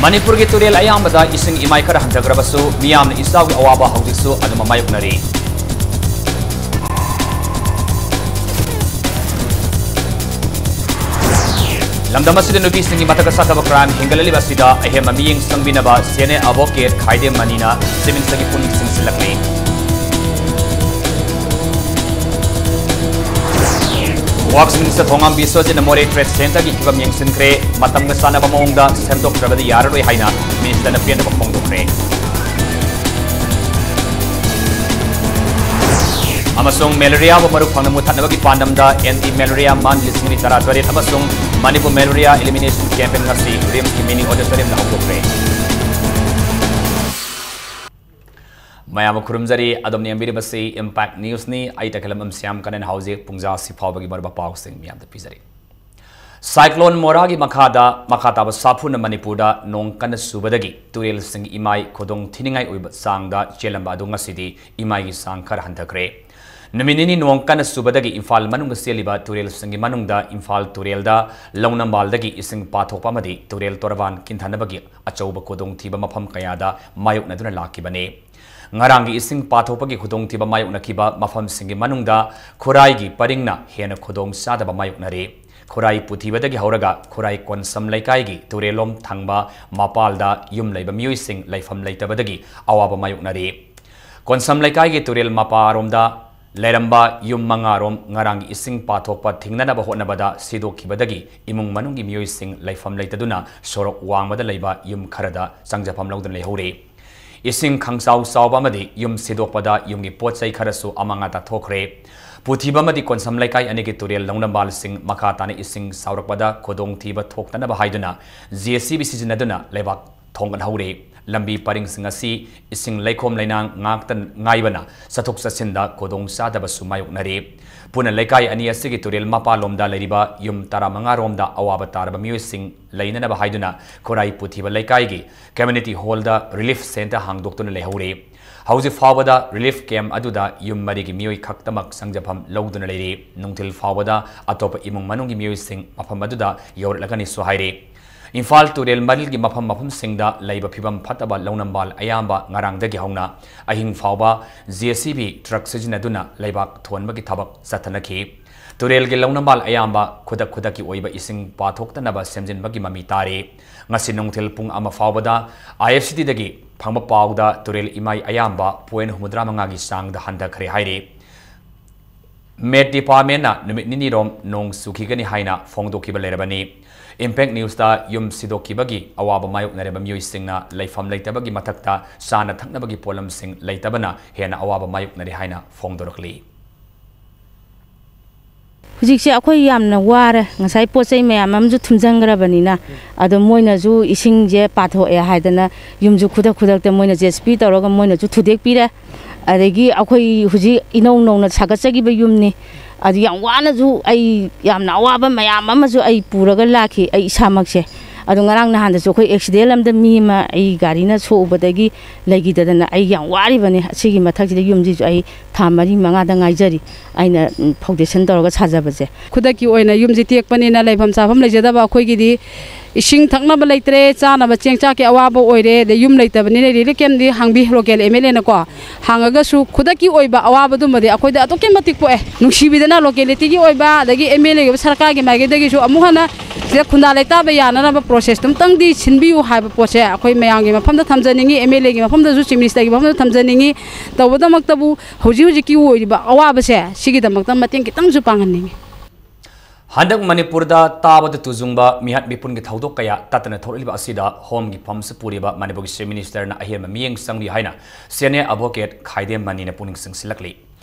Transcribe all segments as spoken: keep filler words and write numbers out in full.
ꯃꯅꯤꯄꯨꯔꯒꯤ ꯇꯨꯔꯦꯜ ꯑꯌꯥꯝꯕꯗ ꯏꯁꯤꯡ ꯏꯃꯥꯏ ꯈꯔ ꯍꯟꯊꯈ꯭ꯔꯕꯁꯨ, ꯃꯤꯌꯥꯝꯅ ꯏꯆꯥꯎꯒꯤ ꯑꯋꯥꯕ ꯍꯧꯖꯤꯛꯁꯨ ꯑꯗꯨꯝ ꯃꯥꯌꯣꯛꯅꯔꯤ꯫ ꯂꯝꯗꯝ ꯑꯁꯤꯗ ꯅꯨꯄꯤꯁꯤꯡꯒꯤ ꯃꯊꯛꯇ ꯆꯠꯊꯕ ꯀ꯭ꯔꯥꯏꯝ ꯍꯦꯟꯒꯠꯂꯛꯂꯤꯕ ꯑꯁꯤꯗ ꯑꯍꯦꯟꯕ ꯃꯤꯠꯌꯦꯡ ꯆꯪꯕꯤꯅꯕ ꯁꯦꯅꯤꯌꯔ ꯑꯦꯗꯚꯣꯀꯦꯠ ꯈꯥꯏꯗꯦꯝ ꯃꯅꯤꯅ ꯁꯤꯚꯤꯜꯁꯇꯒꯤ ꯄꯨꯛꯅꯤꯡ ꯆꯤꯡꯁꯤꯜꯂꯛꯂꯤ꯫ ꯋꯥꯔꯛꯁ ꯃꯤꯅꯤꯁꯇꯔ ꯊꯣꯉꯥꯝ ꯕꯤꯁ꯭ꯋꯖꯤꯠꯅ ꯃꯣꯔꯦ ꯇ꯭ꯔꯦꯗ ꯁꯦꯟꯇꯔꯒꯤ ꯐꯤꯕꯝ ꯌꯦꯡꯁꯤꯟꯈ꯭ꯔꯦ꯫ ꯃꯇꯝꯒ ꯆꯥꯟꯅꯕ ꯃꯑꯣꯡꯗ ꯁꯦꯝꯗꯣꯛꯇ꯭ꯔꯕꯗꯤ ꯌꯥꯔꯔꯣꯏ ꯍꯥꯏꯅ ꯃꯤꯅꯤꯁꯇꯔꯅ ꯄꯦꯟꯗꯕ ꯐꯣꯡꯗꯣꯛꯈ꯭ꯔꯦ꯫ ꯑꯃꯁꯨꯡ ꯃꯦꯂꯦꯔꯤꯌꯥꯕꯨ ꯃꯔꯨ ꯐꯪꯅ ꯃꯨꯊꯠꯅꯕꯒꯤ ꯄꯥꯟꯗꯝꯗ ꯑꯦꯟꯇꯤ ꯃꯦꯂꯦꯔꯤꯌꯥ ꯃꯟꯊ ꯂꯤꯁꯤꯡ ꯑꯅꯤ ꯇꯔꯥꯇꯔꯦꯠ ꯑꯃꯁꯨꯡ ꯃꯅꯤꯄꯨꯔ ꯃꯦꯂꯦꯔꯤꯌꯥ ꯏꯂꯤꯃꯤꯅꯦꯁꯟ ꯀꯦꯝꯄꯦꯟ ꯉꯁꯤ ꯔꯤꯝꯁꯀꯤ ꯃꯤꯅꯤ ꯑꯣꯗꯤꯇꯣꯔꯤꯌꯝꯗ ꯍꯧꯗꯣꯛꯈ꯭ꯔꯦ꯫ ꯃꯌꯥꯝꯕꯨ ꯈꯨꯔꯨꯝꯖꯔꯤ꯫ ꯑꯗꯣꯝꯅ ꯌꯦꯡꯕꯤꯔꯤꯕꯁꯤ ꯏꯝꯄꯦꯛ ꯅ꯭ꯌꯨꯁꯅꯤ꯫ ꯑꯩ ꯇꯈꯦꯂꯝꯕꯝ ꯁ꯭ꯌꯥꯝ ꯀꯅꯟ꯫ ꯍꯧꯖꯤꯛ ꯄꯨꯡꯖꯥ ꯑꯁꯤ ꯐꯥꯎꯕꯒꯤ ꯃꯔꯨꯑꯣꯏꯕ ꯄꯥꯎꯁꯤꯡ ꯃꯌꯥꯝꯗ ꯄꯤꯖꯔꯤ꯫ ꯁꯥꯏꯀ꯭ꯂꯣꯟ ꯃꯣꯔꯥꯒꯤ ꯃꯈꯥꯗ ꯃꯈꯥ ꯇꯥꯕ ꯁꯥꯐꯨꯅ ꯃꯅꯤꯄꯨꯔꯗ ꯅꯣꯡ ꯀꯟꯅ ꯆꯨꯕꯗꯒꯤ ꯇꯨꯔꯦꯜꯁꯤꯡ ꯏꯃꯥꯏ ꯈꯨꯗꯣꯡ ꯊꯤꯅꯤꯡꯉꯥꯏ ꯑꯣꯏꯕ ꯆꯥꯡꯗ ꯆꯦꯜꯂꯝꯕ ꯑꯗꯨ ꯉꯁꯤꯗꯤ ꯏꯃꯥꯏꯒꯤ ꯆꯥꯡ ꯈꯔ ꯍꯟꯊꯈ꯭ꯔꯦ꯫ ꯅꯨꯃꯤꯠ ꯅꯤꯅꯤ ꯅꯣꯡ ꯀꯟꯅ ꯆꯨꯕꯗꯒꯤ ꯏꯝꯐꯥꯜ ꯃꯅꯨꯡꯗ ꯆꯦꯜꯂꯤꯕ ꯇꯨꯔꯦꯜꯁꯤꯡꯒꯤ ꯃꯅꯨꯡꯗ ꯏꯝꯐꯥꯜ ꯇꯨꯔꯦꯜꯗ ꯂꯧꯅꯝꯕꯥꯜꯗꯒꯤ ꯏꯁꯤꯡ ꯄꯥꯊꯣꯛꯄ ꯑꯃꯗꯤ ꯇꯨꯔꯦꯜ ꯇꯣꯔꯕꯥꯟ ꯀꯤꯟꯊꯅꯕꯒꯤ ꯑꯆꯧꯕ ꯈꯨꯗꯣꯡꯊꯤꯕ ꯃꯐꯝ ꯀꯌꯥꯗ ꯃꯥꯌꯣꯛꯅꯗꯨꯅ ꯂꯥꯛꯈꯤꯕꯅꯤ꯫ ꯉꯔꯥꯡꯒꯤ ꯏꯁꯤꯡ ꯄꯥꯊꯣꯛꯄꯒꯤ ꯈꯨꯗꯣꯡꯊꯤꯕ ꯃꯥꯌꯣꯛꯅꯈꯤꯕ ꯃꯐꯝꯁꯤꯡꯒꯤ ꯃꯅꯨꯡꯗ ꯈꯨꯔꯥꯏꯒꯤ ꯄꯔꯤꯡꯅ ꯍꯦꯟꯅ ꯈꯨꯗꯣꯡ ꯆꯥꯗꯕ ꯃꯥꯌꯣꯛꯅꯔꯤ꯫ ꯈꯨꯔꯥꯏ ꯄꯨꯊꯤꯕꯗꯒꯤ ꯍꯧꯔꯒ ꯈꯨꯔꯥꯏ ꯀꯣꯟꯁꯝ ꯂꯩꯀꯥꯏꯒꯤ ꯇꯨꯔꯦꯜꯂꯣꯝ ꯊꯪꯕ ꯃꯄꯥꯜꯗ ꯌꯨꯝ ꯂꯩꯕ ꯃꯤꯑꯣꯏꯁꯤꯡ ꯂꯩꯐꯝ ꯂꯩꯇꯕꯗꯒꯤ ꯑꯋꯥꯕ ꯃꯥꯌꯣꯛꯅꯔꯤ꯫ ꯀꯣꯟꯁꯝ ꯂꯩꯀꯥꯏꯒꯤ ꯇꯨꯔꯦꯜ ꯃꯄꯥꯔꯣꯝꯗ ꯂꯩꯔꯝꯕ ꯌꯨꯝ ꯃꯉꯥꯔꯣꯝ ꯉꯔꯥꯡꯒꯤ ꯏꯁꯤꯡ ꯄꯥꯊꯣꯛꯄ ꯊꯤꯡꯅꯅꯕ ꯍꯣꯠꯅꯕꯗ ꯁꯤꯗꯣꯛꯈꯤꯕꯗꯒꯤ ꯏꯃꯨꯡ ꯃꯅꯨꯡꯒꯤ ꯃꯤꯑꯣꯏꯁꯤꯡ ꯂꯩꯐꯝ ꯂꯩꯇꯗꯨꯅ ꯁꯣꯔꯣꯛ ꯋꯥꯡꯃꯗ ꯂꯩꯕ ꯌꯨꯝ ꯈꯔꯗ ꯆꯪꯖꯐꯝ ꯂꯧꯗꯨꯅ ꯂꯩꯍꯧꯔꯤ꯫ ꯏꯁꯤꯡ ꯈꯪꯆꯥꯎ ꯆꯥꯎꯕ ꯑꯃꯗꯤ ꯌꯨꯝ ꯁꯤꯗꯣꯛꯄꯗ ꯌꯨꯝꯒꯤ ꯄꯣꯠ ꯆꯩ ꯈꯔꯁꯨ ꯑꯃꯥꯡ ꯑꯇꯥ ꯊꯣꯛꯈ꯭ꯔꯦ꯫ ꯄꯨꯊꯤꯕ ꯑꯃꯗꯤ ꯀꯣꯟꯁꯝ ꯂꯩꯀꯥꯏ ꯑꯅꯤꯒꯤ ꯇꯨꯔꯦꯜ ꯂꯧꯅꯝꯕꯥꯜꯁꯤꯡ ꯃꯈꯥ ꯇꯥꯅ ꯏꯁꯤꯡ ꯆꯥꯎꯔꯛꯄꯗ ꯈꯨꯗꯣꯡꯊꯤꯕ ꯊꯣꯛꯇꯅꯕ ꯍꯥꯏꯗꯨꯅ ꯖꯦ ꯁꯤ ꯕꯤ ꯁꯤꯖꯤꯟꯅꯗꯨꯅ ꯂꯩꯕꯥꯛ ꯊꯣꯡꯒꯠꯍꯧꯔꯦ꯫ ꯂꯝꯕꯤ ꯄꯔꯤꯡꯁꯤꯡ ꯑꯁꯤ ꯏꯁꯤꯡ ꯂꯩꯈꯣꯝ ꯂꯩꯅꯥꯡ ꯉꯥꯛꯇ ꯉꯥꯏꯕꯅ ꯆꯠꯊꯣꯛ ꯆꯠꯁꯤꯟꯗ ꯈꯨꯗꯣꯡ ꯆꯥꯗꯕꯁꯨ ꯃꯥꯌꯣꯛꯅꯔꯦ꯫ ꯄꯨꯟꯅ ꯂꯩꯀꯥꯏ ꯑꯅꯤ ꯑꯁꯤꯒꯤ ꯇꯨꯔꯦꯜ ꯃꯄꯥꯟꯂꯣꯝꯗ ꯂꯩꯔꯤꯕ ꯌꯨꯝ ꯇꯔꯥꯃꯉꯥ ꯔꯣꯝꯗ ꯑꯋꯥꯕ ꯇꯥꯔꯕ ꯃꯤꯑꯣꯏꯁꯤꯡ ꯂꯩꯅꯅꯕ ꯍꯥꯏꯗꯨꯅ ꯈꯨꯔꯥꯏ ꯄꯨꯊꯤꯕ ꯂꯩꯀꯥꯏꯒꯤ ꯀꯝꯃ꯭ꯌꯨꯅꯤꯇꯤ ꯍꯣꯜꯗ ꯔꯤꯂꯤꯐ ꯁꯦꯟꯇꯔ ꯍꯥꯡꯗꯣꯛꯇꯨꯅ ꯂꯩꯍꯧꯔꯦ꯫ ꯍꯧꯖꯤꯛ ꯐꯥꯎꯕꯗ ꯔꯤꯂꯤꯐ ꯀꯦꯝꯞ ꯑꯗꯨꯗ ꯌꯨꯝ ꯃꯔꯤꯒꯤ ꯃꯤꯑꯣꯏ ꯈꯛꯇꯃꯛ ꯆꯪꯖꯐꯝ ꯂꯧꯗꯨꯅ ꯂꯩꯔꯤ꯫ ꯅꯨꯡꯊꯤꯜ ꯐꯥꯎꯕꯗ ꯑꯇꯣꯞꯄ ꯏꯃꯨꯡ ꯃꯅꯨꯡꯒꯤ ꯃꯤꯑꯣꯏꯁꯤꯡ ꯃꯐꯝ ꯑꯗꯨꯗ ꯌꯧꯔꯛꯂꯒꯅꯤꯁꯨ ꯍꯥꯏꯔꯤ꯫ ꯏꯝꯐꯥꯜ ꯇꯨꯔꯦꯜ ꯃꯔꯤꯜꯒꯤ ꯃꯐꯝ ꯃꯐꯝꯁꯤꯡꯗ ꯂꯩꯕ ꯐꯤꯕꯝ ꯐꯠꯇꯕ ꯂꯧꯅꯝꯕꯥꯜ ꯑꯌꯥꯝꯕ ꯉꯔꯥꯡꯗꯒꯤ ꯍꯧꯅ ꯑꯍꯤꯡ ꯐꯥꯎꯕ J C B truck ꯁꯤꯖꯤꯟꯅꯗꯨꯅ ꯂꯩꯕꯥꯛ ꯊꯣꯟꯕꯒꯤ ꯊꯕꯛ ꯆꯠꯊꯅꯈꯤ꯫ ꯇꯨꯔꯦꯜꯒꯤ ꯂꯧꯅꯝꯕꯥꯜ ꯑꯌꯥꯝꯕ ꯈꯨꯗꯛ ꯈꯨꯗꯛꯀꯤ ꯑꯣꯏꯕ ꯏꯁꯤꯡ ꯄꯥꯊꯣꯛꯇꯅꯕ ꯁꯦꯝꯖꯤꯟꯕꯒꯤ ꯃꯃꯤ ꯇꯥꯔꯤ꯫ ꯉꯁꯤ ꯅꯨꯡꯊꯤꯜ ꯄꯨꯡ ꯑꯃ ꯐꯥꯎꯕꯗ I F C Dꯗꯒꯤ ꯐꯪꯕ ꯄꯥꯎꯗ ꯇꯨꯔꯦꯜ ꯏꯃꯥꯏ ꯑꯌꯥꯝꯕ point ꯍꯨꯝꯐꯨꯇꯔꯥ ꯃꯉꯥꯒꯤ ꯆꯥꯡꯗ ꯍꯟꯊꯈ꯭ꯔꯦ ꯍꯥꯏꯔꯤ꯫ Met Departmentꯅ ꯅꯨꯃꯤꯠ ꯅꯤꯅꯤꯔꯣꯝ ꯅꯣꯡ ꯆꯨꯈꯤꯒꯅꯤ ꯍꯥꯏꯅ ꯐꯣꯡꯗꯣꯛꯈꯤꯕ ꯂꯩꯔꯕꯅꯤ꯫ Impact Newsꯇ ꯌꯨꯝ ꯁꯤꯗꯣꯛꯈꯤꯕꯒꯤ ꯑꯋꯥꯕ ꯃꯥꯌꯣꯛꯅꯔꯤꯕ ꯃꯤꯑꯣꯏꯁꯤꯡꯅ ꯂꯩꯐꯝ ꯂꯩꯇꯕꯒꯤ ꯃꯊꯛꯇ ꯆꯥꯅ ꯊꯛꯅꯕꯒꯤ ꯄꯣꯠꯂꯝꯁꯤꯡ ꯂꯩꯇꯕꯅ ꯍꯦꯟꯅ ꯑꯋꯥꯕ ꯃꯥꯌꯣꯛꯅꯔꯤ ꯍꯥꯏꯅ ꯐꯣꯡꯗꯣꯔꯛꯂꯤ꯫ ꯍꯧꯖꯤꯛꯁꯦ ꯑꯩꯈꯣꯏ ꯌꯥꯝꯅ ꯋꯥꯔꯦ꯫ ꯉꯁꯥꯏ ꯄꯣꯠ ꯆꯩ ꯃꯌꯥꯝ ꯑꯃꯁꯨ ꯊꯨꯝꯖꯤꯟꯈ꯭ꯔꯕꯅꯤꯅ, ꯑꯗꯣ ꯃꯣꯏꯅꯁꯨ ꯏꯁꯤꯡꯁꯦ ꯄꯥꯊꯣꯛꯑꯦ ꯍꯥꯏꯗꯅ ꯌꯨꯝꯁꯨ ꯈꯨꯗꯛ ꯈꯨꯗꯛꯇ ꯃꯣꯏꯅ J C B ꯇꯧꯔꯒ ꯃꯣꯏꯅꯁꯨ ꯊꯨꯗꯦꯛꯄꯤꯔꯦ꯫ ꯑꯗꯒꯤ ꯑꯩꯈꯣꯏ ꯍꯧꯖꯤꯛ ꯏꯅꯧ ꯅꯧꯅ ꯁꯥꯒꯠꯆꯈꯤꯕ ꯌꯨꯝꯅꯤ꯫ ꯑꯗꯨ ꯌꯥꯝ ꯋꯥꯅꯁꯨ ꯑꯩ ꯌꯥꯝꯅ ꯑꯋꯥꯕ ꯃꯌꯥꯝ ꯑꯃꯁꯨ ꯑꯩ ꯄꯨꯔꯒ ꯂꯥꯛꯈꯤ ꯑꯩ ꯏꯁꯥꯃꯛꯁꯦ꯫ ꯑꯗꯣ ꯉꯔꯥꯡ ꯅꯍꯥꯟꯗꯁꯨ ꯑꯩꯈꯣꯏ accident ꯑꯃꯗ ꯃꯤ ꯑꯃ ꯑꯩ ꯒꯥꯔꯤꯅ ꯁꯣꯛꯎꯕꯗꯒꯤ ꯂꯩꯈꯤꯗꯗꯅ ꯑꯩ ꯌꯥꯝ ꯋꯥꯔꯤꯕꯅꯤ꯫ ꯑꯁꯤꯒꯤ ꯃꯊꯛꯁꯤꯗ ꯌꯨꯝꯁꯤꯁꯨ ꯑꯩ ꯊꯥ ꯃꯔꯤ ꯃꯉꯥꯗ ꯉꯥꯏꯖꯔꯤ꯫ ꯑꯩꯅ, ꯎꯝ, foundation ꯇꯧꯔꯒ ꯁꯥꯖꯕꯁꯦ꯫ ꯈꯨꯗꯛꯀꯤ ꯑꯣꯏꯅ ꯌꯨꯝꯁꯤ ꯇꯦꯛꯄꯅꯤꯅ ꯂꯩꯐꯝ ꯆꯥꯐꯝ ꯂꯩꯖꯗꯕ ꯑꯩꯈꯣꯏꯒꯤꯗꯤ ꯏꯁꯤꯡ ꯊꯛꯅꯕ ꯂꯩꯇ꯭ꯔꯦ, ꯆꯥꯅꯕ ꯆꯦꯡ ꯆꯥꯛꯀꯤ ꯑꯋꯥꯕ ꯑꯣꯏꯔꯦ, ꯑꯗꯩ ꯌꯨꯝ ꯂꯩꯇꯕꯅꯤꯅ relief campꯗꯤ ꯍꯥꯡꯕꯤ, local M L Aꯅꯀꯣ꯫ ꯍꯥꯡꯉꯒꯁꯨ ꯈꯨꯗꯛꯀꯤ ꯑꯣꯏꯕ ꯑꯋꯥꯕꯗꯨꯃꯗꯤ ꯑꯩꯈꯣꯏꯗ ꯑꯗꯨꯛꯀꯤ ꯃꯇꯤꯛ ꯄꯣꯛꯑꯦ꯫ ꯅꯨꯡꯁꯤꯕꯤꯗꯅ localityꯒꯤ ꯑꯣꯏꯕ, ꯑꯗꯒꯤ M L Aꯒꯤ ꯑꯣꯏꯕ, ꯁꯔꯀꯥꯔꯒꯤ ꯃꯥꯏꯀꯩꯗꯒꯤꯁꯨ ꯑꯃꯨꯛ ꯍꯟꯅ ꯁꯤꯗ ꯈꯨꯟꯗꯥ ꯂꯩꯇꯥꯕ ꯌꯥꯅꯅꯕ process ꯑꯗꯨꯝꯇꯪꯗꯤ ꯁꯤꯟꯕꯤꯌꯨ ꯍꯥꯏꯕ ꯄꯣꯠꯁꯦ ꯑꯩꯈꯣꯏ ꯃꯌꯥꯝꯒꯤ ꯃꯐꯝꯗ ꯊꯝꯖꯅꯤꯡꯉꯤ, M L Aꯒꯤ ꯃꯐꯝꯗꯁꯨ, Chief Ministerꯒꯤ ꯃꯐꯝꯗ ꯊꯝꯖꯅꯤꯡꯉꯤ꯫ ꯇꯧꯕꯇꯃꯛꯇꯕꯨ ꯍꯧꯖꯤꯛ ꯍꯧꯖꯤꯛꯀꯤ ꯑꯣꯏꯔꯤꯕ ꯑꯋꯥꯕꯁꯦ ꯁꯤꯒꯤꯗꯃꯛꯇ ꯃꯇꯦꯡ ꯈꯤꯇꯪꯁꯨ ꯄꯥꯡꯍꯟꯅꯤꯡꯉꯤ꯫ ꯍꯟꯗꯛ ꯃꯅꯤꯄꯨꯔꯗ ꯇꯥꯕꯗ ꯇꯨꯖꯨꯡꯕ ꯃꯤꯍꯥꯠ ꯃꯤꯄꯨꯟꯒꯤ ꯊꯧꯗꯣꯛ ꯀꯌꯥ ꯇꯠꯇꯅ ꯊꯣꯛꯂꯛꯂꯤꯕ ꯑꯁꯤꯗ ꯍꯣꯝꯒꯤ ꯐꯝꯁꯨ ꯄꯨꯔꯤꯕ ꯃꯅꯤꯄꯨꯔꯒꯤ Chief Ministerꯅ ꯑꯍꯦꯟꯕ ꯃꯤꯠꯌꯦꯡ ꯆꯪꯂꯤ ꯍꯥꯏꯅ senior advocate ꯈꯥꯏꯗꯦꯝ ꯃꯅꯤꯅ ꯄꯨꯛꯅꯤꯡ ꯆꯤꯡꯁꯤꯜꯂꯛꯂꯤ꯫